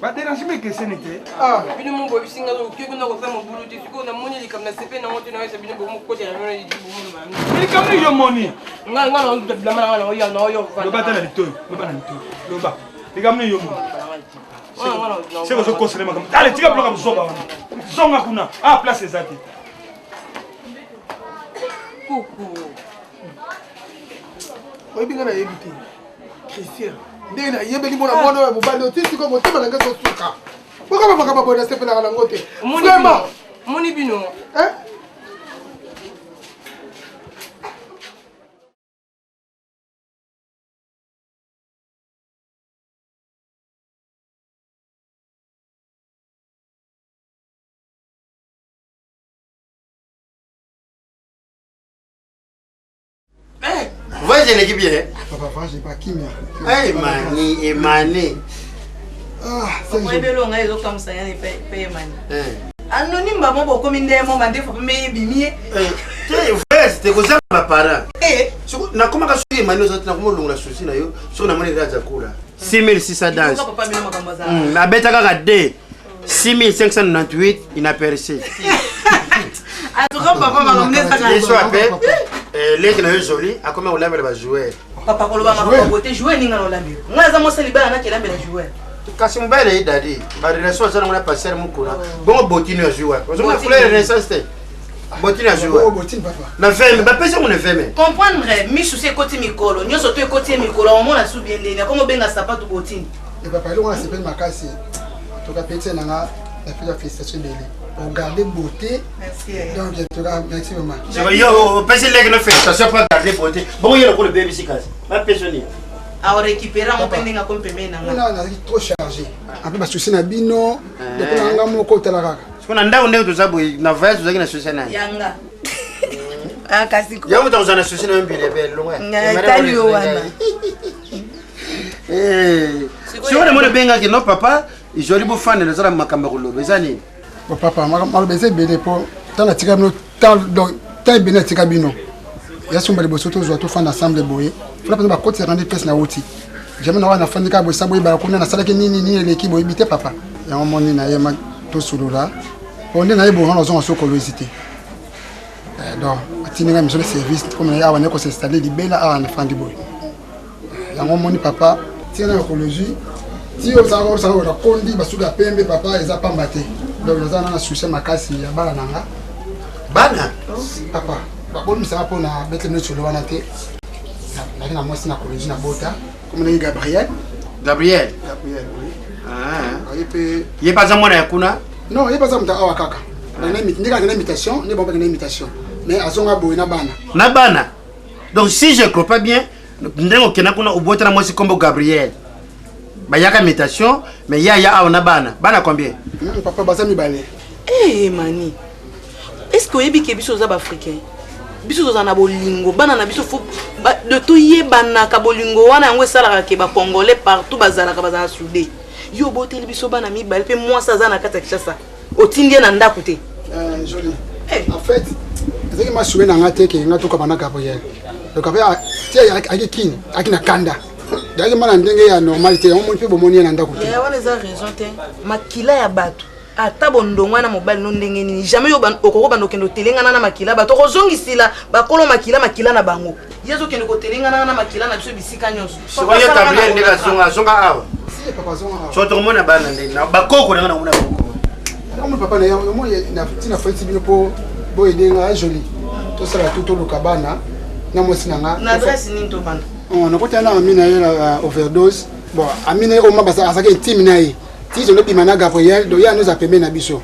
Ba dérangement ekeseni te. Ah. Bino mo boyebisi nga oke kuna kosala mobulu te sikoyo namoni likambo na sepe nango te nayesa bino bomokotela bino bomoloba likambo nini yo moni nga nga na bilamba na nga naoya naoya loba ata na litoyi loba na litoyi loba likambo nini yo moni seke ozokosela makambo ale tika biloko ya buzoba wana zonga kuna a ah, place eza te kuku oyebi nga nayebi te Christian ndenge nayebeli mona mwana oyo ya mobali oyo ti sikoyo motema na ngai ezosuka bokaba makambo boye nasepelaka nango te vraiment moni bino Voyage eleki bien. Papa voyage epa kimia. Hey mani emane. Ah, oyebeli onga ezokamwisa yani pe emani. Anonyme bango bokomi nde mo mandefu pe meyebimi ye. Te voyage te kozanga ba parents. Nakomaka soki emani oza te nakoma olongola souci na yo soki namoni raja kula. 6600 danse. Abeta kaka 2. 6598 inaperçu. En tout cas, papa, makambo nde ezaka. Yesu ape eh, leki na yo joli akomi kolambela ba joueur. Papa koloba makambo boye te joueur ninga na olambi. Ngai aza mwasi libala na kelambela joueur. Kasi mobali na ye dadi ba relation aza nango na pasteur mukuna bongo botini azwi wapi ozomona couleur ya renaissance te botini azwi wapi na veme bapesi yango na veme comprendre misu si ekoti mikolo nyonso to ekoti ye mikolo omona su bien ndeni akomi obenga sapatu botini E papa eloko nasepeli makasi toka petit na nga na fila félicitation ebele ogarde beauté donc toka merci vraiment yo opesi leki no félicitation mpo agarde beauté bongo ye lokola obebisi kasi bapesi nini aorécupere yango mpe ndenge akomi pembeni na nga nazalaki trop chargé ape basusi na bino lokola nga moko otala kaka siko na ndako ndenge toza boye na voyage tozalaki na susi nani yanga ah, kasi yango moto akozala na susi na yo mbilebe longwa etali yo wana Eh. sikoyo namoni obengaki no papa joli bofandela eza na makambo ya koloba eza nini papa maloba eza ebele mpo ntango natika bino temps ebele natika bino ya somba liboso tozwa tofanda ensemble boye fona mpenza bakotisaka nde place nauti jamais nawa nafandi kaka boye sa boyebaka kuna nasalaki nini nini eleki boyebi te papa yango moni nayema tosolola mpo nde naye boye wana ozonga sokolo ezi te eh, donc atindi ngai misolo service comme awa naye kosinstalle libela awa nafandi boye yango omoni papa tika na ekologie ti ozalaka osaka nakondi basuki ya pembe papa eza pamba te donc naza na na souci makasi ya bana na nga bana papa babolimisaka mpo na betele neti wana te naki na mwasi na kologie na bota komonaki gabriel gabriel gabriel oui ah. aye mpe ye mpe aza mwana ya kuna non ye mpe aza moto awa kaka ndenge akenda imitation nde bango bakenda imitation mais azonga boye na bana na bana donc si je crois pas bien ndenge okenda kuna obota na mwasi kombo gabriel bayaka mutation mais ye aya awa na bana bana combien mm, papa baza mibale hey, eh, mani est ce que oyebi ke biso oza baafricain biso tozala na bolingo bana na biso fo toyebanaka bolingo wana yango esalaka ke bacongolais partout bazalaka bazala soude yo oboteli biso bana mibale mpe mwasi aza na kati ya kinshasa otindi ye na ndako te eh, joli eh. en fait ezalaki masue na nga te ke nga tokaba na gabriel donc ape ah, ti ayaki kini ayaki na kanda ayaki ma na ndenge ya normal te yango moni mpe bomoni ye na ndako te eh, wana eza raison te makila ya bato ata bondongwana na mobali no ndenge nini jamais yo okoki banda okende otelengana na makila bato okozongisila bakolo makila makila na bango ye azokende kotelengana na makila na biso bisika nyonso sikoyo gabriel ndenge azonga azonga awa so tokomona bana ndenge bakoko nanga nakomona bakoko omoni papa na ye omoni ntina faiti bino mpo boyede nga joli tosala tu toluka bana na mwasi na nga na adresse nini tobanda oh, nakotana na ami na ye na overdose bon ami na ye oma azalaki intime na ye ti tozobima na gabriel donc ye anoza pembeni na biso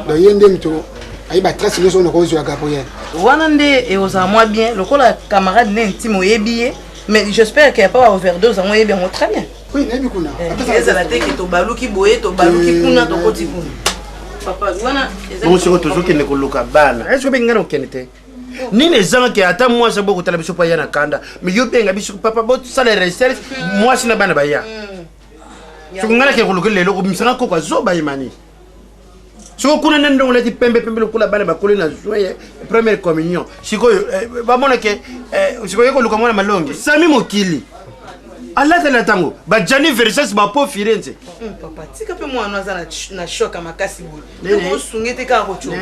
donc ye nde moto ayeba trace nyonso oyo nakozwa gabriel wana nde ekozala mwa bien lokola camarade ne intime oyebi ye mais j'espère que ya pa ba overdose yango oyebi yango très bien oui nayebi kuna eh, ezala te ke tobaluki boye tobaluki kuna tokoti kuna. Papa, wana bongo sikoyo tozokende koluka bana est-ce obengi ngai na kokende te nini ezangaki ata mwasi bokotala biso mpo aya na kanda mais yo benga biso papa bosala recherche mwasi na bana baya soki ngai nake koluka lelo komisanga koko azoba yemani sikoyo kuna nde ndongo olati pembe pembe lokola bana bakoli na zwe première communion sikoyo bamonake sikoyo ye koluka mwana malongi sami mokili alatela ntango bajani versas bapo firenze Papa, tika mpe mwana aza na choc ya makasi boye. Osunge te kaka kotyo.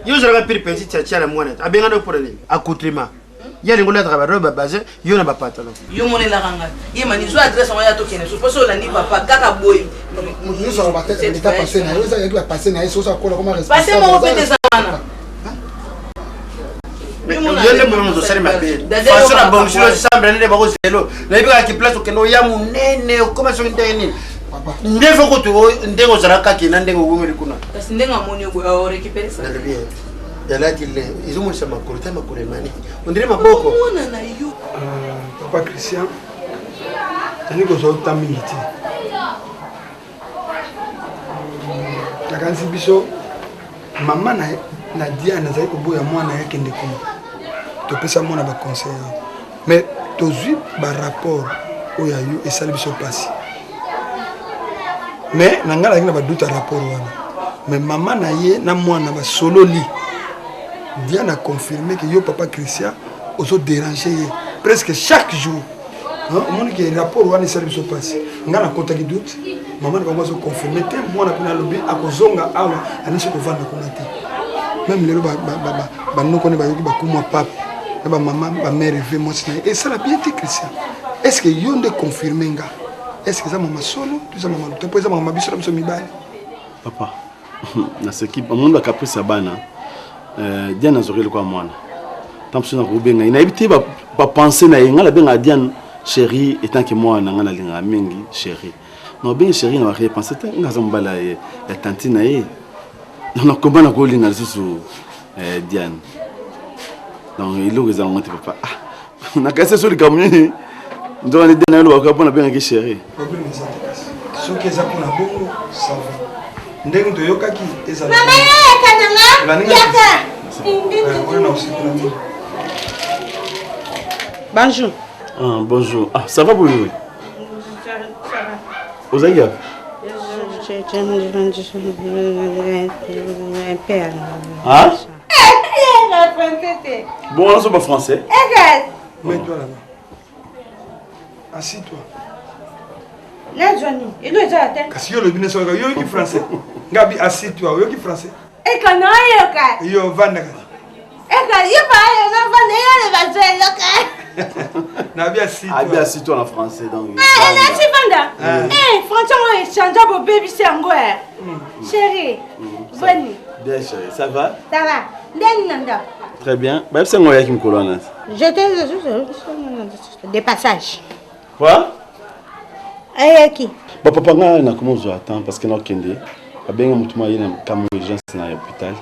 Yo ozalaka pire pensi tiatia na mwana te abengana yo mpona nini accoutrement ye alingi olataka barobe babase yo na bapantalon. Yo monelaka ngai ye mani zwa adresse yango ya tokende so mposo olandi papa kaka boye. Moto nyonso alobaka passé na ye, oza yaki bapasse na ye soki akola koma Passé moko mpe te eza wana. Yo nde moto moto osali mabe façon na bongisi yo chambre nde bakozelo nayebi kaka kiplace okende oya monene okoma soki ndenge nini nde fo kutu ndenge ozalaka kaki na ndenge owumeli kuna. Kasi ndenge amoni yo boye orécupéré ça. Nalobi elati le ezomonisa makolo ta makolo emani ondire maboko. Mwana na yo. Papa Christian, nalingi kozwa ota mingi te. Nakanisi biso mama na, na Diane azali koboya mwana ye akende kuna. Topesa mwana baconseil awa mais tozwi barapport oyo ya yo esali biso mpasi. Mais na ngai nazalaki na badoute ya rapport wana, mais mama na ye na mwana basololi. Diane a confirmé que yo papa Christian ozo déranger ye presque chaque jour. Omoni ke rapport wana esali biso mpasi. Ngai nakotaki doute, mama na bango azo confirme te, mwana mpena alobi akozonga awa anisi kovanda kuna te. Meme lelo banoko nde bayoki bakumwa pape na bamama bamare ve mwasi na ye esala bien te. Christian, est ce que yo nde confirme nga? Est ce que eza mama solo to eza mama luta? Mpo eza mama biso na biso mibali. Papa, naseki omoni bacaprice ya bana. Diane azwaki eloko ya mwana ntango mosusu nakobenga ye, nayebi te bapense na ye. Ngai nabengaka Diane chéri etanke mwana na ngai, nalingaka mingi chéri. Naobengi chéri na barepense te, ngai aza mobali ya tantine na ye, nakoma nakolinga lisusu Diane. Donc eloko eza nango te papa. Ah, nakasi so likambo nini nzoka nde Diane ayolobaka mpo nabengaki chéri. Problème eza te, kasi soki eza mpona bongo ça va. Ndenge toyokaki ezala. Mama yaka nanga yaka. Wana na osepela mingi. Bonjour. Ah, bonjour. Ah, ça va boye? Ozali yapi? Ah? Bon, on pas français. Mets-toi là-bas. Assis-toi. Nazwani, elo eza te. Kasi yo olobi nyonso kaka yo oyoki français. Ngabi assis-toi, oyoki français. Eka nayoka. Yo vanda kaka. Eka yo ba yo na vanda yo le bazo eloka. Nabi assis-toi. Abi assis-toi en français donc. Ah, nasi vanda. Eh, français ngo echange bo bebisi yango eh. Chérie. Boni. Bien chérie, ça va? Ça va. Ndeni nanda. Très bien. Bayebisa ngo oyaki mokolo wana. J'étais de passage. Quoi? Ayaki. Ba papa nga nakoma ozwa temps parce que nakokende babenga motu moko aye na kambo urgence na hôpital,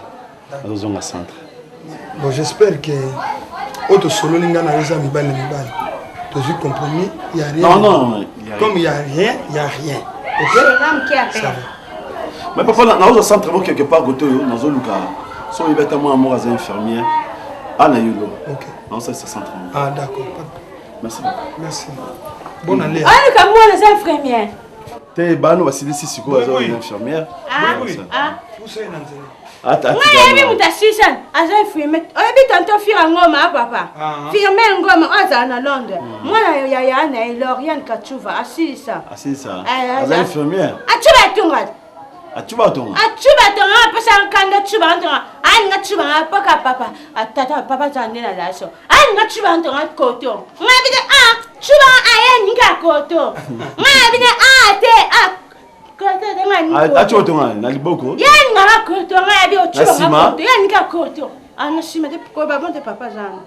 azozonga centre. Bon, j'espère que oyo tosololi ngai na yo eza mibali na mibali, tozwi compromis, y a rien. Non, non, y a rien. Comme y a rien, y a rien. Ok, ça va. Mais papa, nazozwa centre mo quelque part kote oyo nazoluka so oyebi ata mwana moko aza infirmière ana yolo. Ok. Nazosalisa centre moko. Ah d'accord. Merci papa. Merci. Bonne année. Aluka mwana aza infirmière. Te bano basilisi sikoyo aza infirmière. Ah, ah. Ata Ngai yebi moto asisa aza infirmier. Oyebi tonton Fira Ngoma ah, papa. Firmin Ngoma oyo azala na Londres. Mwana ya ya na ye Lauriane Kachuva asilisa. Asilisa. Eh, aza infirmière. Achuba atunga. Achuba atonga. Achuba atonga apesa nkanda chuba atonga. Alinga chuba apoka papa. Atata papa aza nde na laso. Alinga chuba atonga koto. Ngai bide ah chuba aye ninga koto. Ngai bide ah te ah koto te ngai ninga koto. Achuba atonga na liboko. Ye alingaka koto ngai abi Na ochuba nsima? nga koto. Ye alingaka koto. Ah na nsima te koyeba bon te papa aza wana.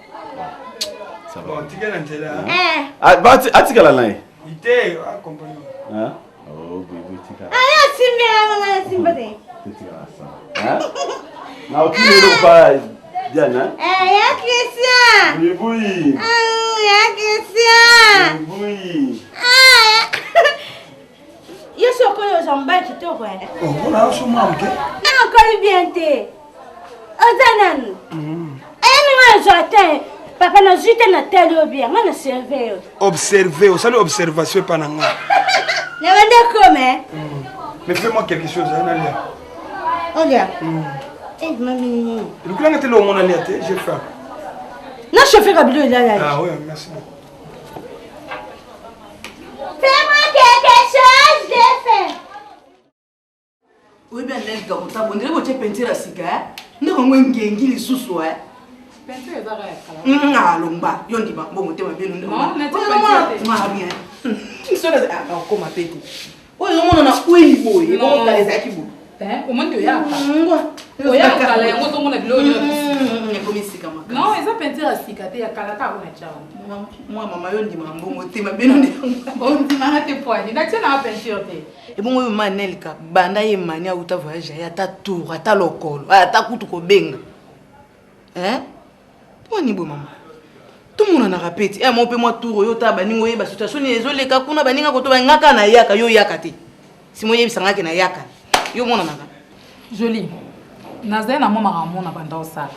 Ça va. Bon, tika na nzela. Eh. Ah, ba atikala na ye. Ite accompagne. Hein? Oh, boye boye tikala. Aye asimbela mama asimba te. Tikala ça. Hein? Na okili eloko pa Diane, hein? Eh, ya Christian. Boye boye. Ah, ya Christian. Boye. Ah, yo. Yo sokoyo oza mobali kitoko eh. Oh, ona yo so mwana moke. Na okoli bien te. Oza nanu. Ayemi nga nazwa te. Papa nazwi te na tali yo bien. Nga na serve yo. Observe, osali observation epa na nga. Na bande kome. Mais fais-moi quelque chose, hein, nalia. Olia. Eh, mami. Lukulanga te lo mona lia te, j'ai faim. Na chauffer ka bilo elala. Ah ouais, merci beaucoup. Fais-moi quelque chose, j'ai faim. oyebi anelika kotabo ndele botie peinture ya sika eh? ndeko yango engengi lisusu eh? Alongba yo ndima mbongo te mabe nondokoma pe te oyo ezomona na kweli boye ebongo ezalaki boye omoni toyaka oyakala yango ozomona biloko ekomi sika makasi non eza peinture ya sika te ya kala kaka na tya mwa mama yo ndimaka mbongo te mabe no ondimaka te poani natie nanga peinture te ebongo oyo ma nelka banda ye mani auta voyage aye ata tour ata lokolo ata kutu kobenga mpo boye mama tomonanaka pe ti mo mpe mwa tour oyo otala baninga oyeba situation nini ezoleka kuna baninga koto nga kaka nayaka yo oyaka te sima oyebisa nga ke nayaka yo omonanaka Jolie, nazali na mwa makambo na banda osala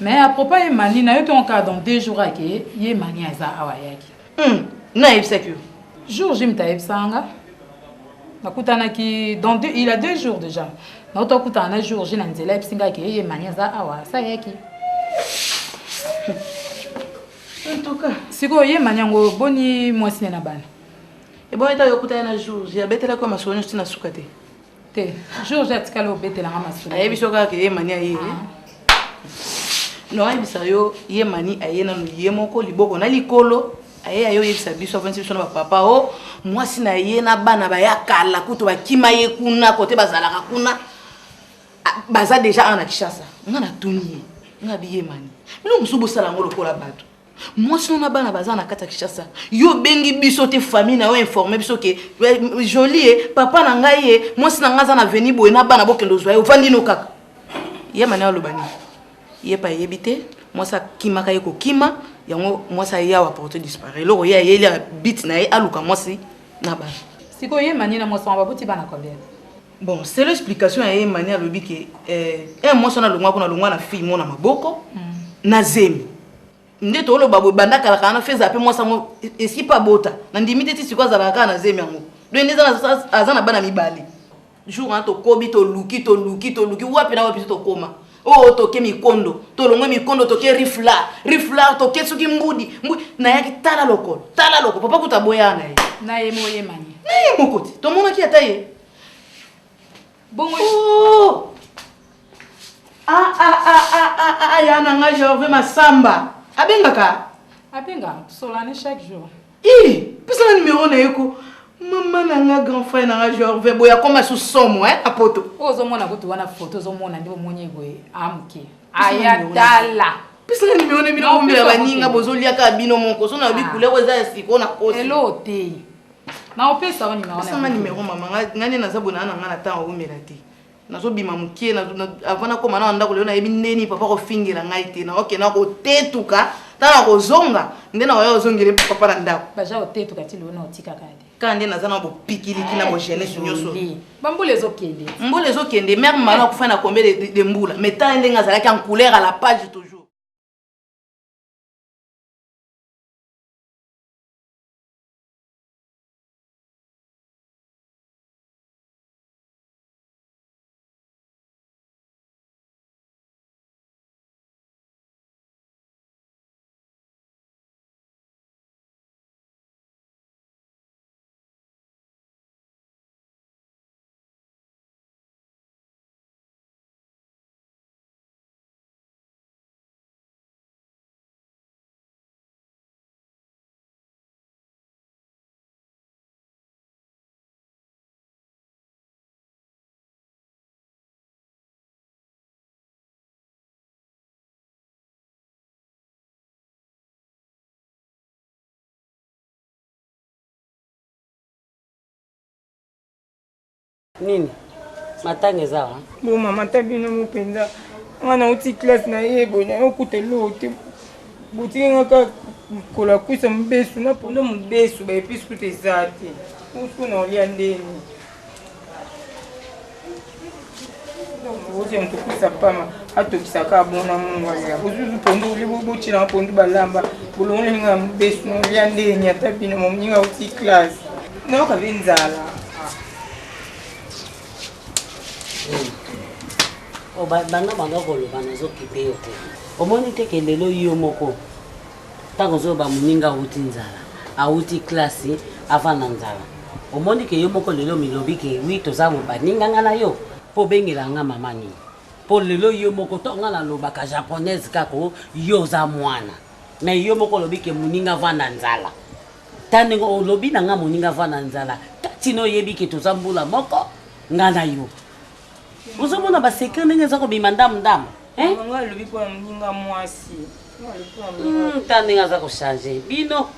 mais à propos ye mani nayoki yango kaka dans deux jours ake ye mani aza awa ayaki nayebisaki yo jour jim tayebisaka nga nakutanaki dans deux, il a deux jours déjà nauta okutana na jour j na nzela ayebisi nga ke ye mani aza awa asa ayaki sikoyo ye mani yango boni mwasi ne na bana ebongo ete okutani na jour j abetelaki yo masolo nyonso ti na suka te te jour j atikali obetelanga masolo ayebi so kaka ke ye mani aye non ayebisa yo ye mani aye nanu ye moko liboko na likolo aye aye oyebisa biso afandisi biso na bapapa o mwasi na ye na bana baya kala kutu bakima ye kuna kote bazalaka kuna baza deja awa na kinshasa nga natuni ye nga bi ye mani bino mosusu bosala yango lokola bato mwasi no na bana baza na kati ya kinshasa yo obengi biso te famille na yo informe biso ke jolie ye papa na ngai ye mwasi na ngai aza na veni boye na bana bokende ozwa ye ovandi no kaka ye mani aloba nini ye pa ayebi te mwasi akimaka ye kokima yango mwasi aye awa porte disparaît eloko ye ayeli ya bit na ye aluka mwasi na bana sikoyo ye mani na mwasi wango babuti bana combien bon selon explication ya ye mani alobi ke eh, mwasi wana alongwa kuna alongwa na fille mo na maboko na zemi nde toloba boye banda kala kala na feza mpe mwasi yango esi mpe abota na ndimi te ti sikoyo azalaka kaka na zemi yango donc nde aza na bana mibale jour wana tokobi toluki toluki toluki wapi na wapi so tokoma oyo oh, toke mikondo tolongwe mikondo toke rifla rifla toke soki mbudi mbudi nayaki tala lokolo tala lokolo papa kuta aboyaka na ye na ye moyemani na ye moko te tomonaki ata ye bongo oh! ah, ah, ah, ah, ah, ah, ya na nga Gervais Masamba abengaka abengaka tosolane chaque jour i pesa na numero na ye ko mama na nga grand frère na nga Gervais boye akoma su somo eh, na poto oyo ozomona kutu wana foto ozomona nde omoni boye amoke aya tala pesa na numero na bino bombela baninga bozoliaka bino moko so na yobi couleur eza ya sikoyo na kosi elo te naopesa yo numero pesa nga numero mama nga nde naza boye naa na nga na ntango awumela te nazobima mokie avant nakoma na ndako lelo nayebi ndeni papa kofingela ngai te naoke nakotetuka ntango nakozonga nde nakoya kozongele papa na ndako baja otetuka ti lelo na otikaka te kaka nde naza na bopikiliki na bojeunesse nyonso bambula ezokende mbula ezokende mare malo akufa na combien de mbula mais tala ndenge azalaki en couleur à la page toujours Nini? Matanga eza wa? Bo mama ta bino mo mpenza nga nauti classe na ye boye naye okuta eloko te botiki nga kaka mokolo ya kwisa mobesu na pondo mobesu baepisi kutu eza te usu na olia ndeni. Ozi moto kusa pama atokisaka bona mungwa ya bozuzu pondu oli botyelanga pondu balamba bolongoli nga mobesu nolia ndeni ata bino moninga oti classe nayoka mpe nzala. Oh, banda banda koloba nazokipe yo te. Omoni te ke lelo yo moko ntango ozoloba moninga awuti nzala, awuti klase, avanda nzala, omoni ke yo moko lelo milobi ke wi toza baninga nga na yo mpo obengela nga mama nini? Mpo lelo yo moko to nga nalobaka japonaise kaka o, yo oza mwana mais yo moko olobi ke moninga avanda nzala. Ta ndenge olobi na nga moninga avanda nzala, tina oyebi ke toza mbula moko nga na yo. Ozomona ba secret ndenge eza kobima ndamu ndamu. Hein? Nga alobi mpo na moninga mwasi. Ta ndenge aza kochange bino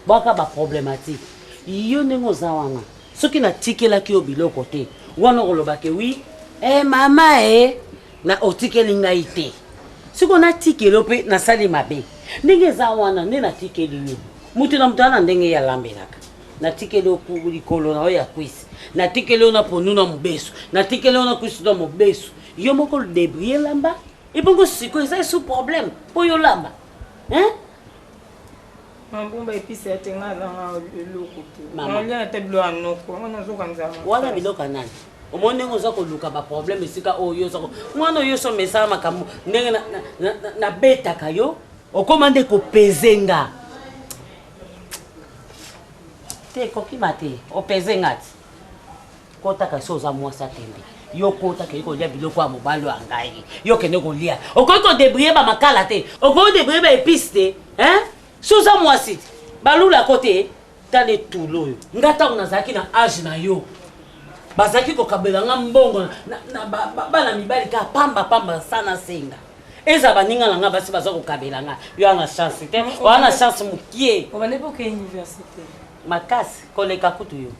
bwaka ba problématique. Yo ndenge oza wana, soki natikelaki yo biloko te wana okoloba ke wi eh, mama e na otikeli ngai te. Sikoyo natikeli yo mpe nasali mabe ndenge eza wana nde natikeli yo. Moto na moto aza na ndenge ye alambelaka. Natikeli yo likolo na yo ya kwisi, natikeli yo na pondu na mobesu, natikeli yo na kwisi na mobesu. Yo moko débrouiller lamba. Ebongo sikoyo eza esu problème mpo yo lamba, hein? Mabomba epise ya te nga azanga eloko te. Nalia ata biloko ya noko yango nazoka nzala. Wana biloko ya nani? Omoni ndenge oza koluka ba problème esika oyo oza mwana oyo so mesala makambo ndenge nabetaka yo okoma nde kopeze nga te, kokima te, opeze nga ti kotaka. So oza mwasi akende yo kota, kende kolia biloko ya mobali ya ngai. Yo kende kolia, okoki kodébrouiller bamakala te, okoki kodébrouiller baépice te, hein? So oza mwasi te, balulako te. Tala etulo oyo. Nga ntango nazalaki na age na yo, bazalaki kokabela nga mbongo na bana mibali kaka pamba pamba, sa nasenga. Eza baninga na nga basi baza kokabela nga. Yo wana chance te, wana chance mokie. Obande mpe okei université. Makasi koleka kutu yo.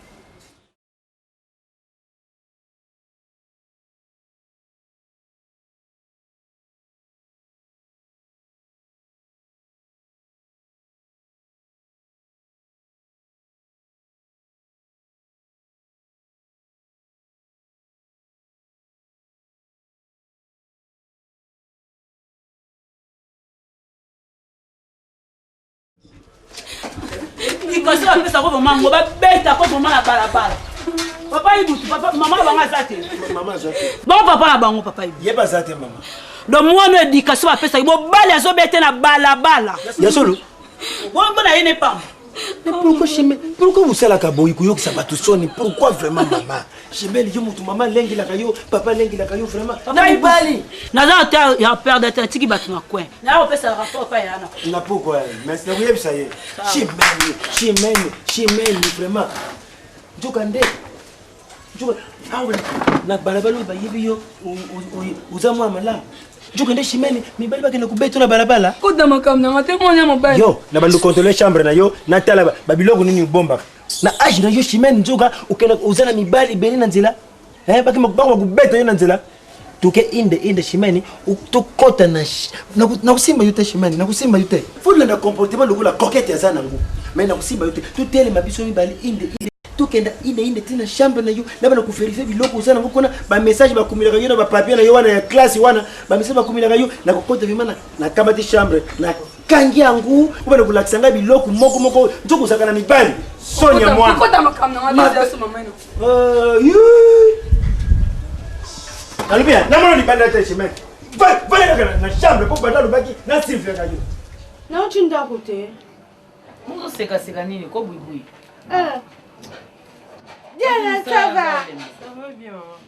Likoso bapesa ko vraimen ngo babeta ko vraimen na balabala. Papa Ibutu, papa mama na bango aza te. Mama aza te. Bongo papa na bango papa Ibutu. Ye baza te mama. Donc mwana éducation bapesaki mobali azobete na balabala. Ya solo. Bongo na ye ne pamba. Mais pourquoi Chimène, pourquoi osalaka boye koyokisa bato soni? Pourquoi vraiment mama? Chimène, yo motu mama alengelaka yo, papa alengelaka yo vraiment. Na mibali. Naza na te ya perdre te, atiki bato na coin. Na kopesa rapport pa yana. Na pourquoi? Mais nakoyebisa ye. Chimène, Chimène, Chimène vraiment. Nzoka nde nzoka awa na balabala oyo bayebi yo oza mwana malamu. Nzoka nde Chimène, mibali bakende kobeta na balabala. Kota makambo nanga te mwana mobali. Yo na bando contrôler chambre na yo, natala babiloko nini obombaka. Na age na yo Chimène, nzoka okenda oza na mibali ebele na nzela. Eh, bakima bakoma kobeta yo na nzela. Toke inde inde Chimène, tokota na nakosimba yo te Chimène, nakosimba yo te. Faut landa comportement lokola coquette aza nango. Mais nakosimba yo te. Totelema biso mibali inde inde. Tokenda inde inde tina chambre na yo, na bana koverifie biloko oza nango kuna, ba message bakomelaka yo na ba papier na yo wana ya classe wana, ba message bakomelaka yo, nakokota vraiment na kamati chambre, na kangi yango, obana kolakisa ngai biloko moko moko, nzoka ozalaka na mibali. Sonia mwana. Kota makambo nanga te so mama ino. Nalobi ya, namona libanda te chemin. Vale kaka na chambre po banda alobaki na silvia yo. Nauti ndako te. Bozosekaseka nini ko buibui? Eh. Diana, ça va? Ça va bien maman.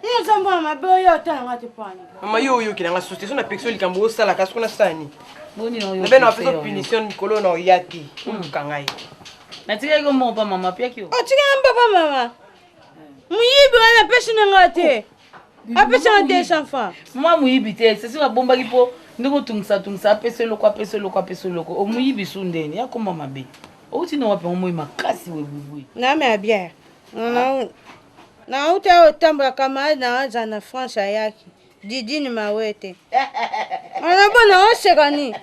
Yo oza mwana mabe oyo otala nga te pwana. Mama yo oyokela nga susu te so napekisi yo likambo osalaka soki nasala nini? Boni na Nabe na apesa punition mikolo na oya te oluka ngai. Natikaki yo mbongo pa mama apiaki yo. Otikaka papa mama. Moyibi wana apesi na nga te. Apesi nga 200 francs. Mama moyibi te, sesi babombaki mpo ndenge otungisa tungisa apesa eloko apesa eloko apesa eloko omoyibi su ndeni akoma mabe. Outi na wapi yango moi makasi webuibui. Name ya bière. Nauti awa otambola camarade na aza na France ayaki. Didine Mawete. Ana bona oseka nini?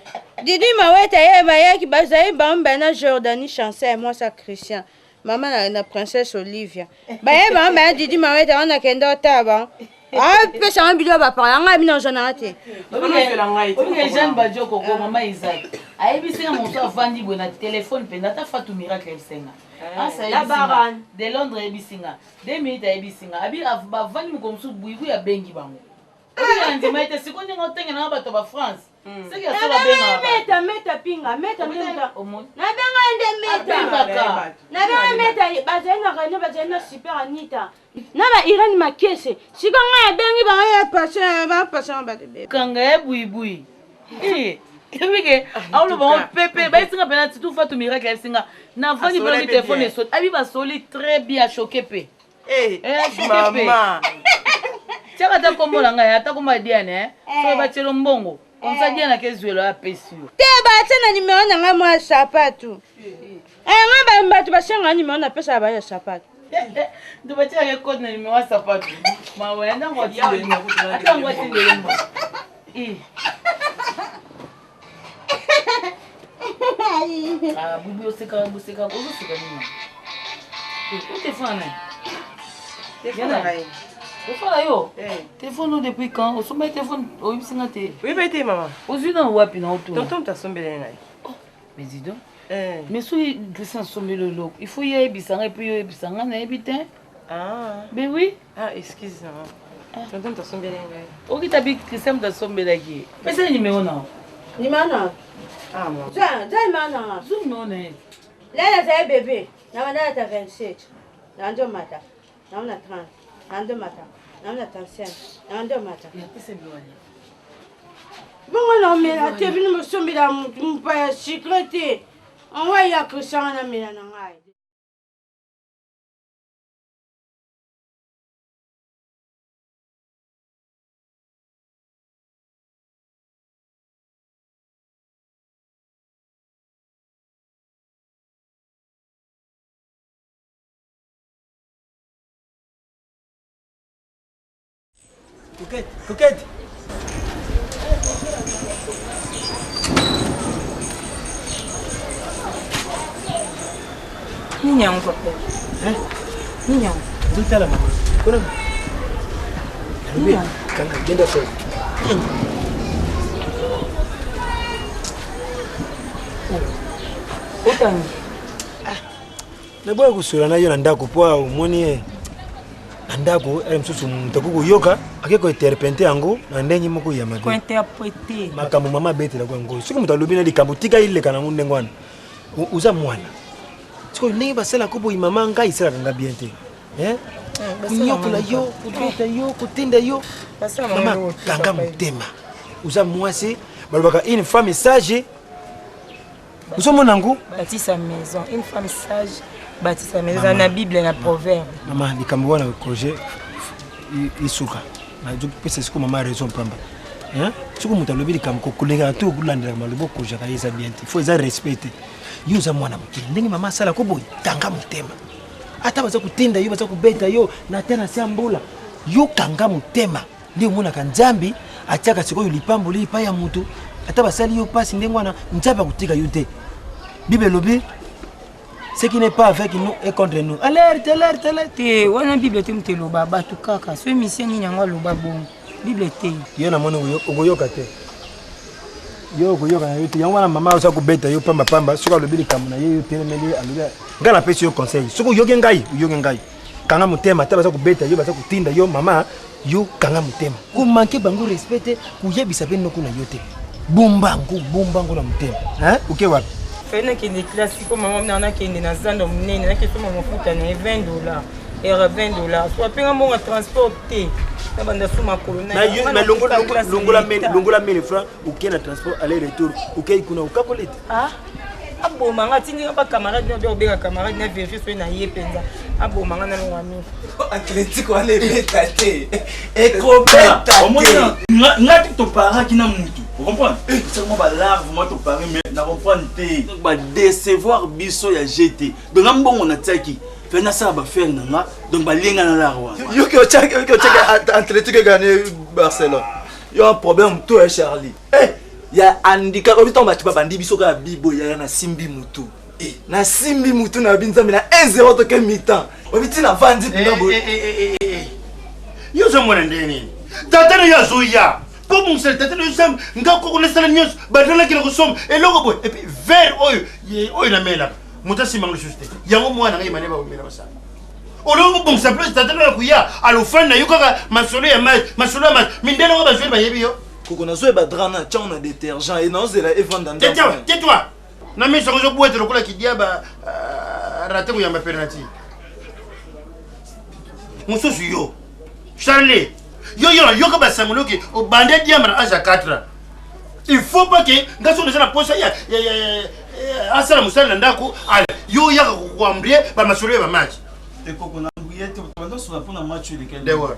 Didi Mawete ye bayaki bazali bango mibale na Jordanie Chancel mwasi ya Christian. Mama na, na princesse Olivia. Baye bango mibale Didi Mawete wana akenda otala bango. Apesa nga biloko bapara ngai bino ozwa nanga te. Obika Jeanne Badio koko mama Isaac ayebisi nga moto avandi boye na telefone mpenza ata Fatou Miracle ayebisi nga Ansa ayebisi nga de Londres ayebisi nga 2 minutes ayebisi nga abi bavandi mokolo mosusu buibui abengi bango obika ndima ete sikoyo ndenge otengela nga bato ya ba France seki ya solo abengaka meta meta pinga meta nde nabenga ye nde meta nabenga meta bazali na réunion bazali na super Anita na ba Irène Makese siko ngai abengi bango ya passion ba passion ba bebe kanga ye buibui ebike aoloba ngo pepe bayesinga mpena titu fatu miracle ayesinga navandi mpena telefone esoti abi basoli très bien achoke mpe achoke mpe tiaka ata nkombo na ngai ata nkombo ya diane soki batielo mbongo comme ça diane akezwelo apesi yo te batie na nimero na ngai mwa sapatu ngai bato basenga nimero napesaka bayo ya sapatu nto batiaka code na nimero ya sapatu mawa ya ntango ata yango atindeli mba bubu oseka oseka ozoseka nini otefona nani telefone yo telefone oyo depuis quand osombaki telefone oyebisi nga te oyebi te mama ozwi na wapi na otuna tonton moto asombeli ngai mais dis donc mais soki christian asombeli eloko il faut ye ayebisa ngai mpe yo oyebisa ngai nayebi te mais oui ah excuse tonton moto asombeli ngai okita bi christian moto asombelaki ye pesa nimero na yo nimero na zwa nimero na nga zwa nimero na ye lele azali bebe na bandalata 27 na nzomata naona 30 nando mata naona 35 nando mata bongo naomela te bino bosombela motu mopaya sucre te ango ya christian namela na ngai. Coquette, coquette. Nini yango papa? Hein? Nini yango? Nzotala mama. Kuna. Nalobi kanga genda solo. Otangi. Naboya kosola na yo na ndako mpo omoni ye na ndako ele mosusu moto akoki koyoka ake kointerprete yango na ndenge moko ya mabe. Kointerprete. Makambo mama abetelaka yango soki moto alobi na likambo tika ileka nango ndenge wana oza mwana sikoyo ndenge basalaka boyi mama ngai esalaka nga bien te konyokola yo kobeta yo kotinda yo mama kanga motema oza mwasi balobaka une femme sage ozomona yango bâtit sa maison une femme sage bâtit sa maison eza na bible na proverbe mama likambo wana projet esuka nazopesa sikoyo mama raison pamba soki moto alobi likambo kolekaka to kolandelaka maloba okozaka ye eza bien te fo eza respect te yo oza mwana moke ndenge mama asala ko boye kanga motema ata baza kotinda yo baza kobeta yo na te na se ya mbula yo kanga motema nde omonaka nzambe atiaka sikoyo lipamboli epai ya moto ata basali yo mpasi ndenge wana nzambe akotika yo te bible elobi ce qui n'est pas avec nous est contre nous alerte alerte alerte te wana bible te moto eloba bato kaka so emission nini yango aloba bongo bible te yo namoni okoyoka te yo okoyoka na yo te yango wana mama oza kobeta yo pamba pamba soki alobi likambo na ye yo telemeli alobi ngai napesi yo conseil soki oyoki ngai oyoki ngai kanga motema ata baza kobeta yo baza kotinda yo mama yo kanga motema komanke bango respect te koyebisa mpe noko na yo te bomba yango bomba yango na motema oke wapi fai nakende classe mpo mama na nakende na zando monene nakesomba mafuta na ye 20 dollar era 20 dollar so apenga mbongo ya transport te nabanda so makolo longola 1000 franc oke na transport aller retour okei kuna okakoli te aboma nga atindi nga bacamarade na obenga camarade na verifie soki na ye mpenza aboma nga nalongwa mingi atletiko wana ebeta te ekobeta te nga te toparaki na mutu ocomprendre esaka mwa balarve mwa topare mais na comprendre te badecevoir biso ya gt donc nga mbongo natiaki fe nasala bafere na nga donc balie nga na lare wana yoki otiaki atletiko egane barcelone yo problème to ya charlie eh, ya handicap obi ntango bato babandi biso kaka bibo yaya nasimbi mutu eh, nasimbi mutu na bi nzambe na 1 0 toke mitan obi ntina vandi mpena boye eh, Yo oza mwana ndenge nini? Tata na yo azoya mpo bongisa tata na yo chambre nga koko nasala nyonso badalaki na kosomba eloko boye epuis verre oyo oyo namelaka moto asimbanga lisusu te yango mwana ngai mane bakomela basala olongi kobongisa place tata na yo koya alofani na yo kaka masolo ya match masolo ya match mindele yango bazweli bayebi yo koko nazoyeba drap na tiango na detergent e naozela evanda ndako tais-toi na miso yango ezobwete lokola kidiaba euh, rate koyamba penalty mosusu yo charlie yo yo yoka basango noki obande diamba na age ya 4 ans il faut pas ke nga soki naza na posa ya asala mosala na ndako ale yo oyaka koambrie bamasolo ya bamatch ekoko na nguye te tobandosola mpo na match elekeli dewar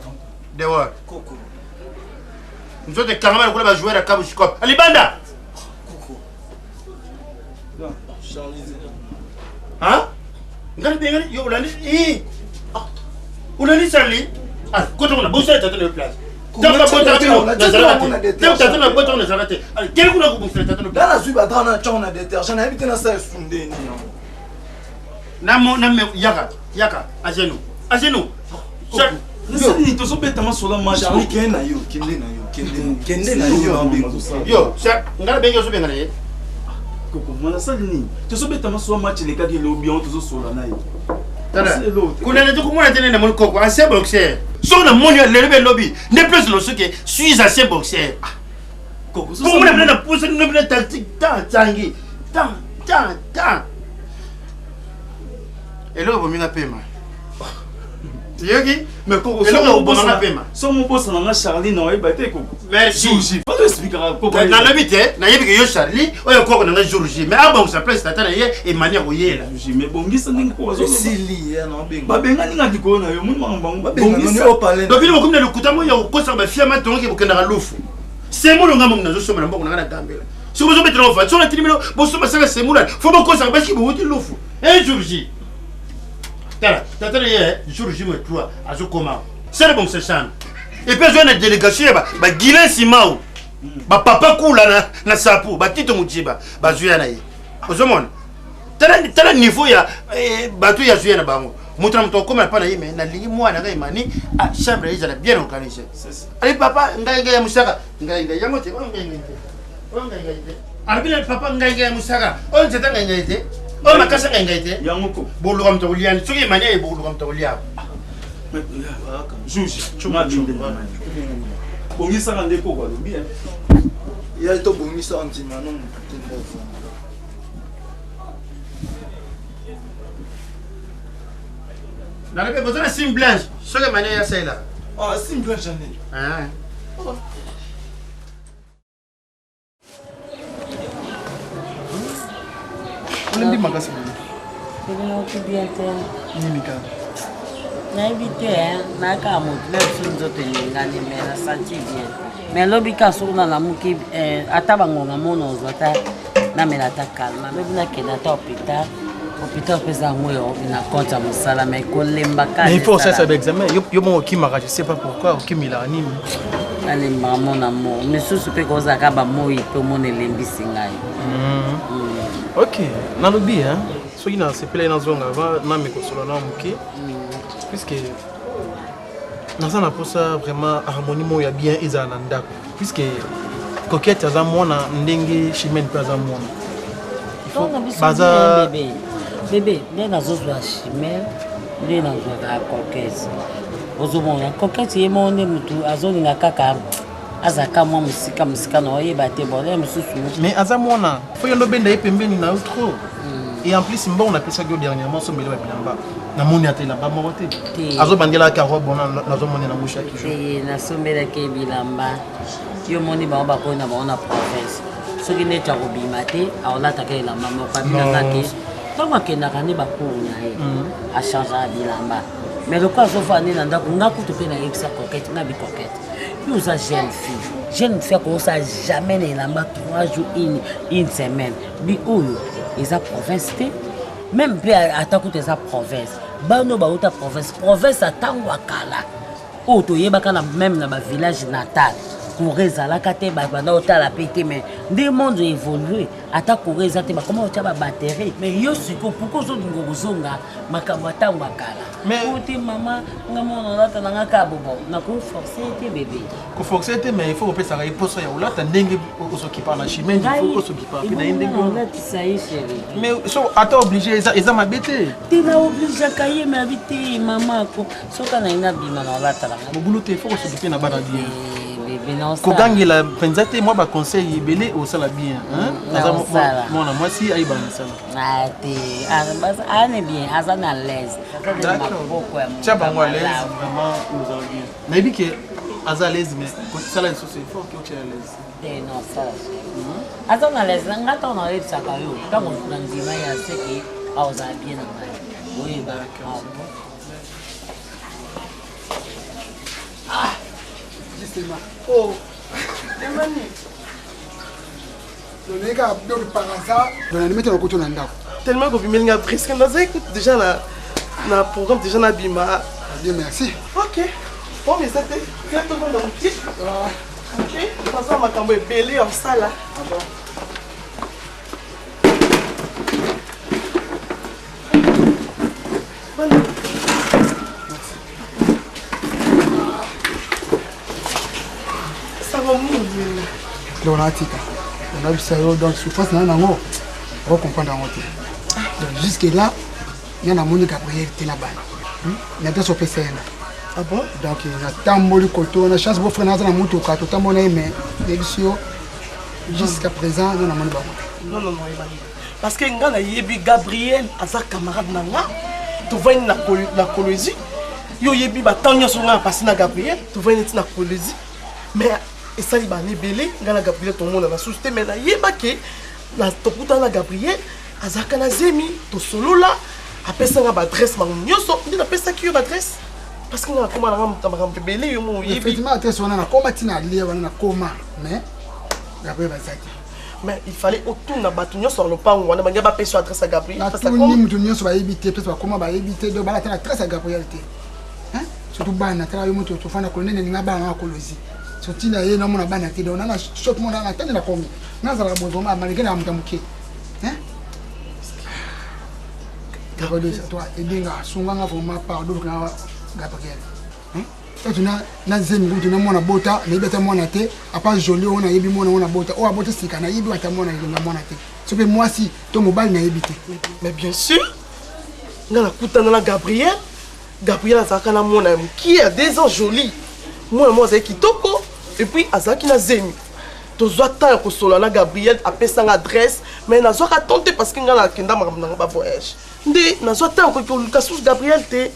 dewar koko nzoto ekangama lokola bajoueur ya kabushikop alibanda Hein? Ngali bengani yo olandi eh ah olandi Charlie ah kota kuna bosala tata na yo place. Tango babotaka bino nazalaka te. Tango tata na botaka nazalaka te. Allez kende kuna kobongisa tata na place. Nga nazwi ba drap na tiango na detergent nayebi te nasala esunde nini yango. Na mo na me yaka yaka à genoux à genoux. Nini tozobeta masolo match. Charlie kende na yo kende na yo kende kende na yo yo nga nabengi ozobenga na ye koko mwana asali nini tozobeta masolo match elekaki elobi yango tozosola na ye kuna neti komona te nde namoni koko ancien boxer soki namoni yo lelo belobi nde place losoke suis ancien boxer komona bino na pusa bino bino tactique tan tangi tan tan tan eloko ebomi nga pema yoki eloko ekoboma nga pema so mobosana nga charlie na oyeba te koko merci fado expliquaka koko nalobi te nayebi ke yo charlie oyo koko na nga jour j mais abongisa place tata na ye emani ya koyela mais bongisa ndenge koko esili babengani nga likolo na yo moni makambo bango bongisa donc bino bokomi na lokuta moko ya kokosaka bafia matongoki bokendaka lufu semolo nga momi nazosomba na mbongo na nga na gambela soki bozobetela ofati soki natindi bino bosomba saka semula fo bokosaka basiki bowuti lufu un jour j tala tata na ye jour j mo 3 azokoma sala bongisa chambre epuis azwa na délégation ya baguilin simao bapapa kula na, na sapu batito mojiba bazwi ya na ye ozomona tala, tala niveau ya eh, bato ya azwi ya na bango moto na moto akoma epai na ye me nalingi mwana ngai mani ah, chambre ezala bien organisé ali papa ngai ngai ya mosaka ngai ngai yango te oyo ngai ngai te oyo ngai ngai te alobi na papa ngai ngai ya mosaka oyo nzete ngai ngai te oyo makasa ngai ngai te boluka moto akolia soki emani aye boluka moto akolia bongisaka nde koko alobi ya tobongisa ndima no motu te nalobi boza na sim blanche soki emani aye asalela ah, sim blanche ya nini ah. olembi makasi boye Nayoki bien te. Nini kaka? Nayebi te nayaka motu na biso nzoto eningani mais na senti bien mais lobi kaka soki nalamuki eh, ata bangonga mona ozwa ata namela ata kalma lobi nakende ata hôpital hôpital mpe eza yango yo na compte ya mosala mais kolemba kaka Mais il faut osalisa baexamen yo moko okimaka je sais pas pourquoi okimelaka nini nalembaka mona mo misusu mpe kozalaka bamoi mpe omona elembisi ngai mm. Ok nalobi hein soki nasepelaki nazonga avant nami kosolola na moke puisque naza na mposa vraiment harmonie moko ya bien ezala na ndako puisque coquette aza mwana ndenge chimene mpe aza mwana baza bebe nde nazozwa chimene nde nazwaka coquette ozomona coquette ye moko nde motu azolinga kaka azalaka mwa mosika mosika na oyeba te bole mosusu mais aza mwana fo yo nde obenda ye pembeni na yo trop mm. et en plus mbongo napesaki yo dernièrement osombeli ba bilamba namoni ata elamba moko te azobandelaka robe wana nazomonela yango chaque jour nasombelaki ye bilamba yo omoni bango bakoyi na bango na province soki neti akobima te akolataka elamba moko abinanga te ntango akendaka nde bacour na ye mm. achangeaka bilamba mais lokola azofanda nde na ndako nga kutu mpe nayebisa coquette nga bi coquette yo oza jeune fille jeune fille akosala jamais na elamba 3 jours une, une semaine bi oyo eza province te meme mpe ata kutu eza province bano bauta province province ya ntango ya kala oyo toyebaka na meme na bavillage natal Courant ezalaka te, bato banda kotala mpe te, mais nde monde évolue, ata courant eza te, bakoma kotya ba batterie. Mais yo sikoyo pourquoi ozolinga kozonga makambo ya ntango ya kala? Mais te mama, nga mwana olata na nga kaka bobo, nakoforce ye te bebe. Koforce te, mais il faut kopesaka ye mposa ya kolata ndenge ozokipa na chimene, il faut osokipa mpe na ye ndenge olatisa ye chéri. Mais so ata oblige eza mabe te. Te na obligeaka ye, mais abi te mama ko soki anayi nabima na olata na nga. Mobulu te, il faut kosokipe na bana bien. Kogangela mpenza te, mwa baconseil ebele osala bien. Aza mwana mwasi ayeba mosala. Ah, te ane bien, aza na l'aise. Tia bango à l'aise, vraiment ozala bien. Nayebi ke aza à l'aise, mais sala lisusu effort ke otia à l'aise. Te non, sala aza na l'aise na ngai. Ntango nayebisaka yo, ntango na ndima ya seke aozala bien na ngai, oyeba. Ah, justement. Oh, Emani. Tozali kaka donc par hasard, donc nandimi te nakuti na ndako. Tellement kobimeli nga presque nazali kutu déjà na na programme déjà nabima. Bien, merci. Ok. Bon, mais eza te. Tia tovanda moke. Ok. Naza makambo ebele ya kosala. Ah bon. Donc natika nayebisa yo, donc souffrance na nango okocomprendre yango te. Donc jusque là nga namoni Gabriel te na bana na place opesa ye nga. Ah bon? Donc natamboli kote wana, chance bofrère naza na motuka, totamboli na ye, mais nayebisi yo jusqu'à présent nga namoni bango te. Non, non, non, ebani. Parce que nga nayebi Gabriel aza camarade na nga, tovandi na Kolwezi. Yo oyebi batemps nyonso nga napasi na Gabriel, tovandi neti na Kolwezi. Mais esali bana ebele nga na Gabriel tomonana susu te, mais nayebaki tokutana na Gabriel azalaka na zemi, tosolola, apesanga baadresse makambo nyonso nde napesaki yo baadresse parce que nga nakoma nanga moto makambo ebele, yo mo oyebi. Effectivement, adresse wana nakoma ntina alia wana nakoma, mais Gabriel baza te. Mais il fallait otuna bato nyonso ya lopango wana bangi bapesa adresse ya Gabriel. Natuni moto nyonso, bayebi te. Place bakoma bayebi te, donc balata na adresse ya Gabriel te. Surtout bana, tala yo moto tofanda kolonene, ninga bana na kolozi so ntina ye namona bana te. Donc nana shot mona natandi na komi nazalaka boye vraiment, malgré na moto ya moke. Toi edenga sunganga vraiment, pardon na Gabriel. Tatu na zemi kutu na mwana bota, nayebi ata mwana te apa joli oyo nayebi mwana oyo nabota, oyo abota sika, nayebi ata mwana na mwana te, so mpe mwasi to mobali nayebi te. Mais bien sûr, nga nakutana na Gabriel. Gabriel azalaka na mwana ya mokie ya 2 ans, joli mwana moko azalaki kitoko, et puis azalaki na zemi. Tozwa temps ya kosolola na Gabriel, apesanga adresse, mais nazwaka temps te parce que nga nakenda makambo nanga bavoyage, nde nazwa temps ya koluka susu Gabriel te.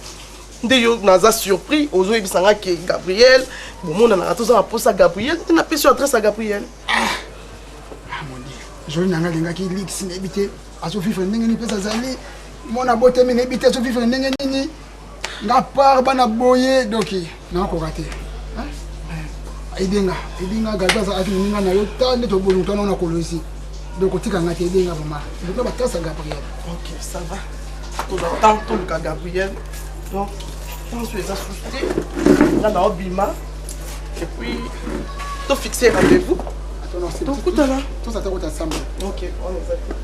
Nde yo naza surpris ozoyebisa nga ke Gabriel bomonanaka, toza na posa Gabriel nde napesi yo adresse ya Gabriel. Ah mon Dieu, joli nanga alingaki lix, nayebi te azovivre ndenge nini mpesa azali mwana abotami, nayebi te azovivre ndenge nini. Nga part bana boye, donc nakoka te. Edenga edenga Gabi azalaki moninga na yo, ta nde tobolongo twana na kolosi, donc otika nga te, edenga vraiment lokola batasa Gabriel. Ok, ça va, tozwa temps toluka Gabriel. Donc ntanso eza susu te, nga na obima et puis tofixe rendez-vous, tokutana. Tozata kota ensemble. Ok, wana eza te.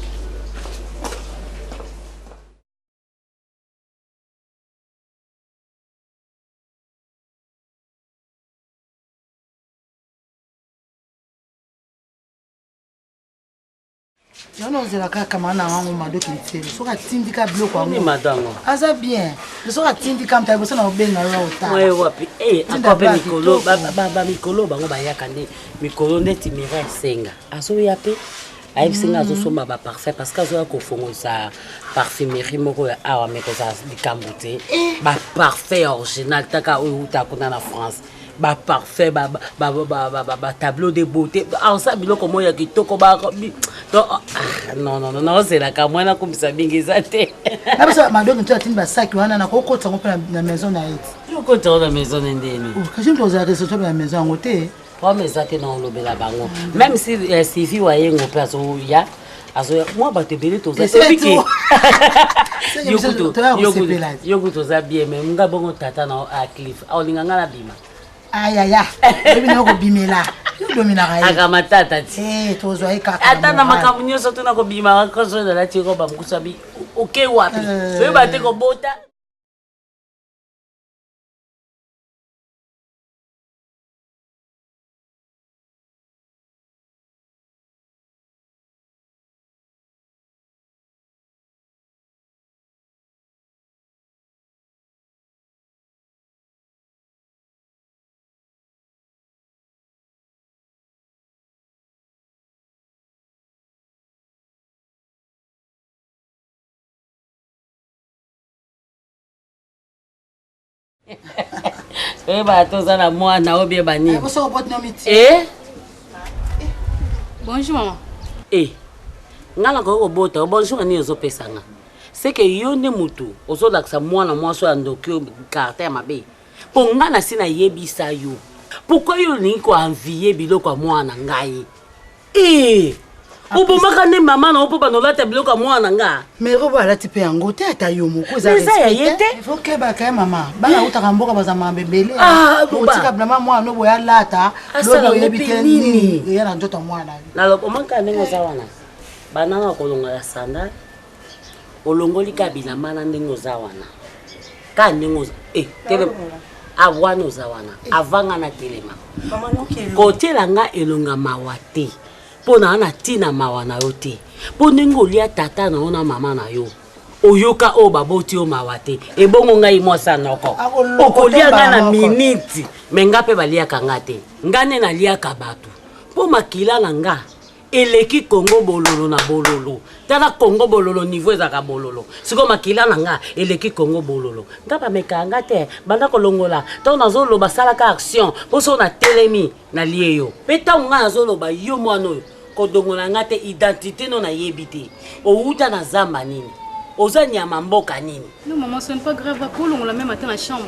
Yango ozela kaka mama na yango madoki ntsele soki atindika biloko yango madango aza bien, soki atindika moto liboso na obenga yo. Otala wapi akwa mpe mikolo, bamikolo bango bayaka nde mikolo neti Mira esenga azoya mpe ayebisi nga azosomba baparfum parce que azoya kofongolisa parfumerie moko ya awa, me kozala likambo te, baparfum ya original taka oyo euta kuna na France, baparfum, batableau de beauté, aosala biloko moko ya kitoko. Donc non, non, non, naozelaka mwana akomisa mingi eza te. Na biso madoki nto atindi basaki wana, nakokotisa yango mpe na maison na ye ti. Okotisa yango na maison na ndeni? Kasi moto ozala reception na maison yango te. Problème eza te, na olobela bango même si Sylvie Wayengo mpe azoya, azoya mwa bato ebele toza yo kutu oza bien, mais nga bongo tata na Aclif aolinga nga nabima. Ayaya, oyebi na kobimela. Yo dominaka ye. Akamatata ti. Eh, tozwa ye kaka. Ata na makambo nyonso tuna kobima koso nalati roba mokusu abi oke wapi? Oyeba te kobota. Oyeba ata oza na mwana obie banini eh? Bonjour maman. Eh, nga nakoki kobota bonjour nini ozopesa nga seke yo nde motu ozolakisa mwana mwasi oyo ya ndoki oyo karte ya mabe mpo nga nasi nayebisa yo pourkui yo olingi koenvie biloko ya mwana ngai Eh! Obomaka nde mama na yo mpo bana olata biloko ya mwana nga. Mais robo alati mpe yango te ata yo moko eza eza ya ye te. Il faut kebaka ye mama. Bana utaka mboka baza mama ebele. Ah, loba. Otika blama mwana no boye alata. Asala Lobi oyebi ngo te mpe nini nini? eya na nzoto ya mwana. Naloba omaka ndenge oza wana. Bananga kolongola sandale. Olongoli ka bilamba na ndenge oza wana. Ka ndenge oza eh telema. Awana oza wana. Avant nga na telema. Kotiela nga elonga mawa te. Mpo na na ntina mawa na yo te. Mpo ndenge olia tata na yo na mama na yo. Oyoka oyo baboti yo mawa te. Ebongo ngai mwasi ya noko. Okolia nga na miniti. Me nga mpe baliaka nga te. Nga nde naliaka bato. Mpo makila na nga eleki Congo bololo na bololo. Tala Congo bololo niveau ezalaka bololo. Sikoyo makila na nga eleki Congo bololo. Nga bamekaka nga te, banda kolongola. Ntango nazoloba salaka action mpo soki natelemi nalie yo. Mpe ntango nga nazoloba yo mwana oyo kodongola nga te identité no nayebi te. Owuta na zamba nini? Oza nyama mboka nini? Non maman, ce n'est pas grave, akolongola même ata na chambre.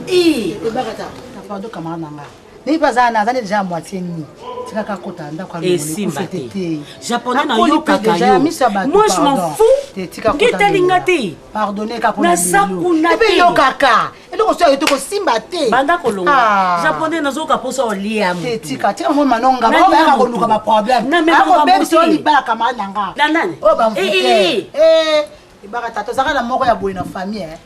Ih, ebakata, pardon camarade na nga. Ndenge mpe aza na aza nde deja ya moitié nu. Tikaka akota na ndako alongola Esimba ekufe te te. te. Japonais Akoli mpe nayokaka deja ya yo. miso ya bato, Moi je m'en pardon. fous. Te tika Nge akota etali nga alongola. te. Pardonne kaka mpona Naza lelo. kuna Epe te. yokaka. Eloko soki ayo te kosimba te. Banda kolongola. Ah. Japonais nazoyoka mposa olia Te motu. tika tika mama manonga Nani bango bayaka motu? koluka ba problème. Na mema Akobebisa makambo yo te. libala camarade na nga. Na nani? Oyo ba Eh, eh, mvute. Eh, ebaka tata ozalaka na moko ya boye na famille eh.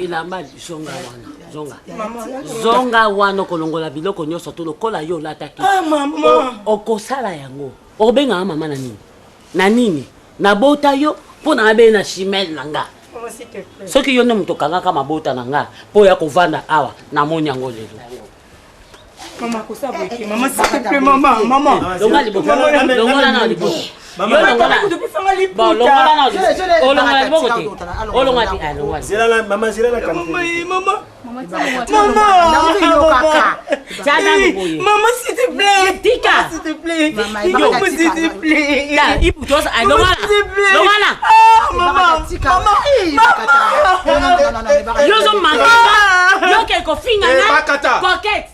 Elamba zonga wana. Zonga. Zonga wana okolongola biloko nyonso to lokola yo olataki. Ah, mama. Okosala yango. Okobengaka mama na nini? Na nini? Nabota yo mpo na abe na chimelle na nga. Maman, s'il te plaît. Soki yo nde moto okangaka mabota na nga mpo oya kovanda awa namoni yango lelo. Maman, kosa boye te. Maman, s'il te plaît, maman, maman. Longola liboko. Longola na liboko. Yo longola. Bon, longola na liboko. Olongola liboko te. Olongola te. Ah, longola. Zela na mama zela na Maman, maman. Maman, Maman, s'il te plaît. Tika. S'il te plaît. Yo. Maman, s'il te plaît. Ta, ibu toza. Ah, Maman, longola. s'il te plaît. Longola. Ah, maman. Maman. Yo zo manga. Yo ke kofinga Eh, nga. Bakata. Coquette.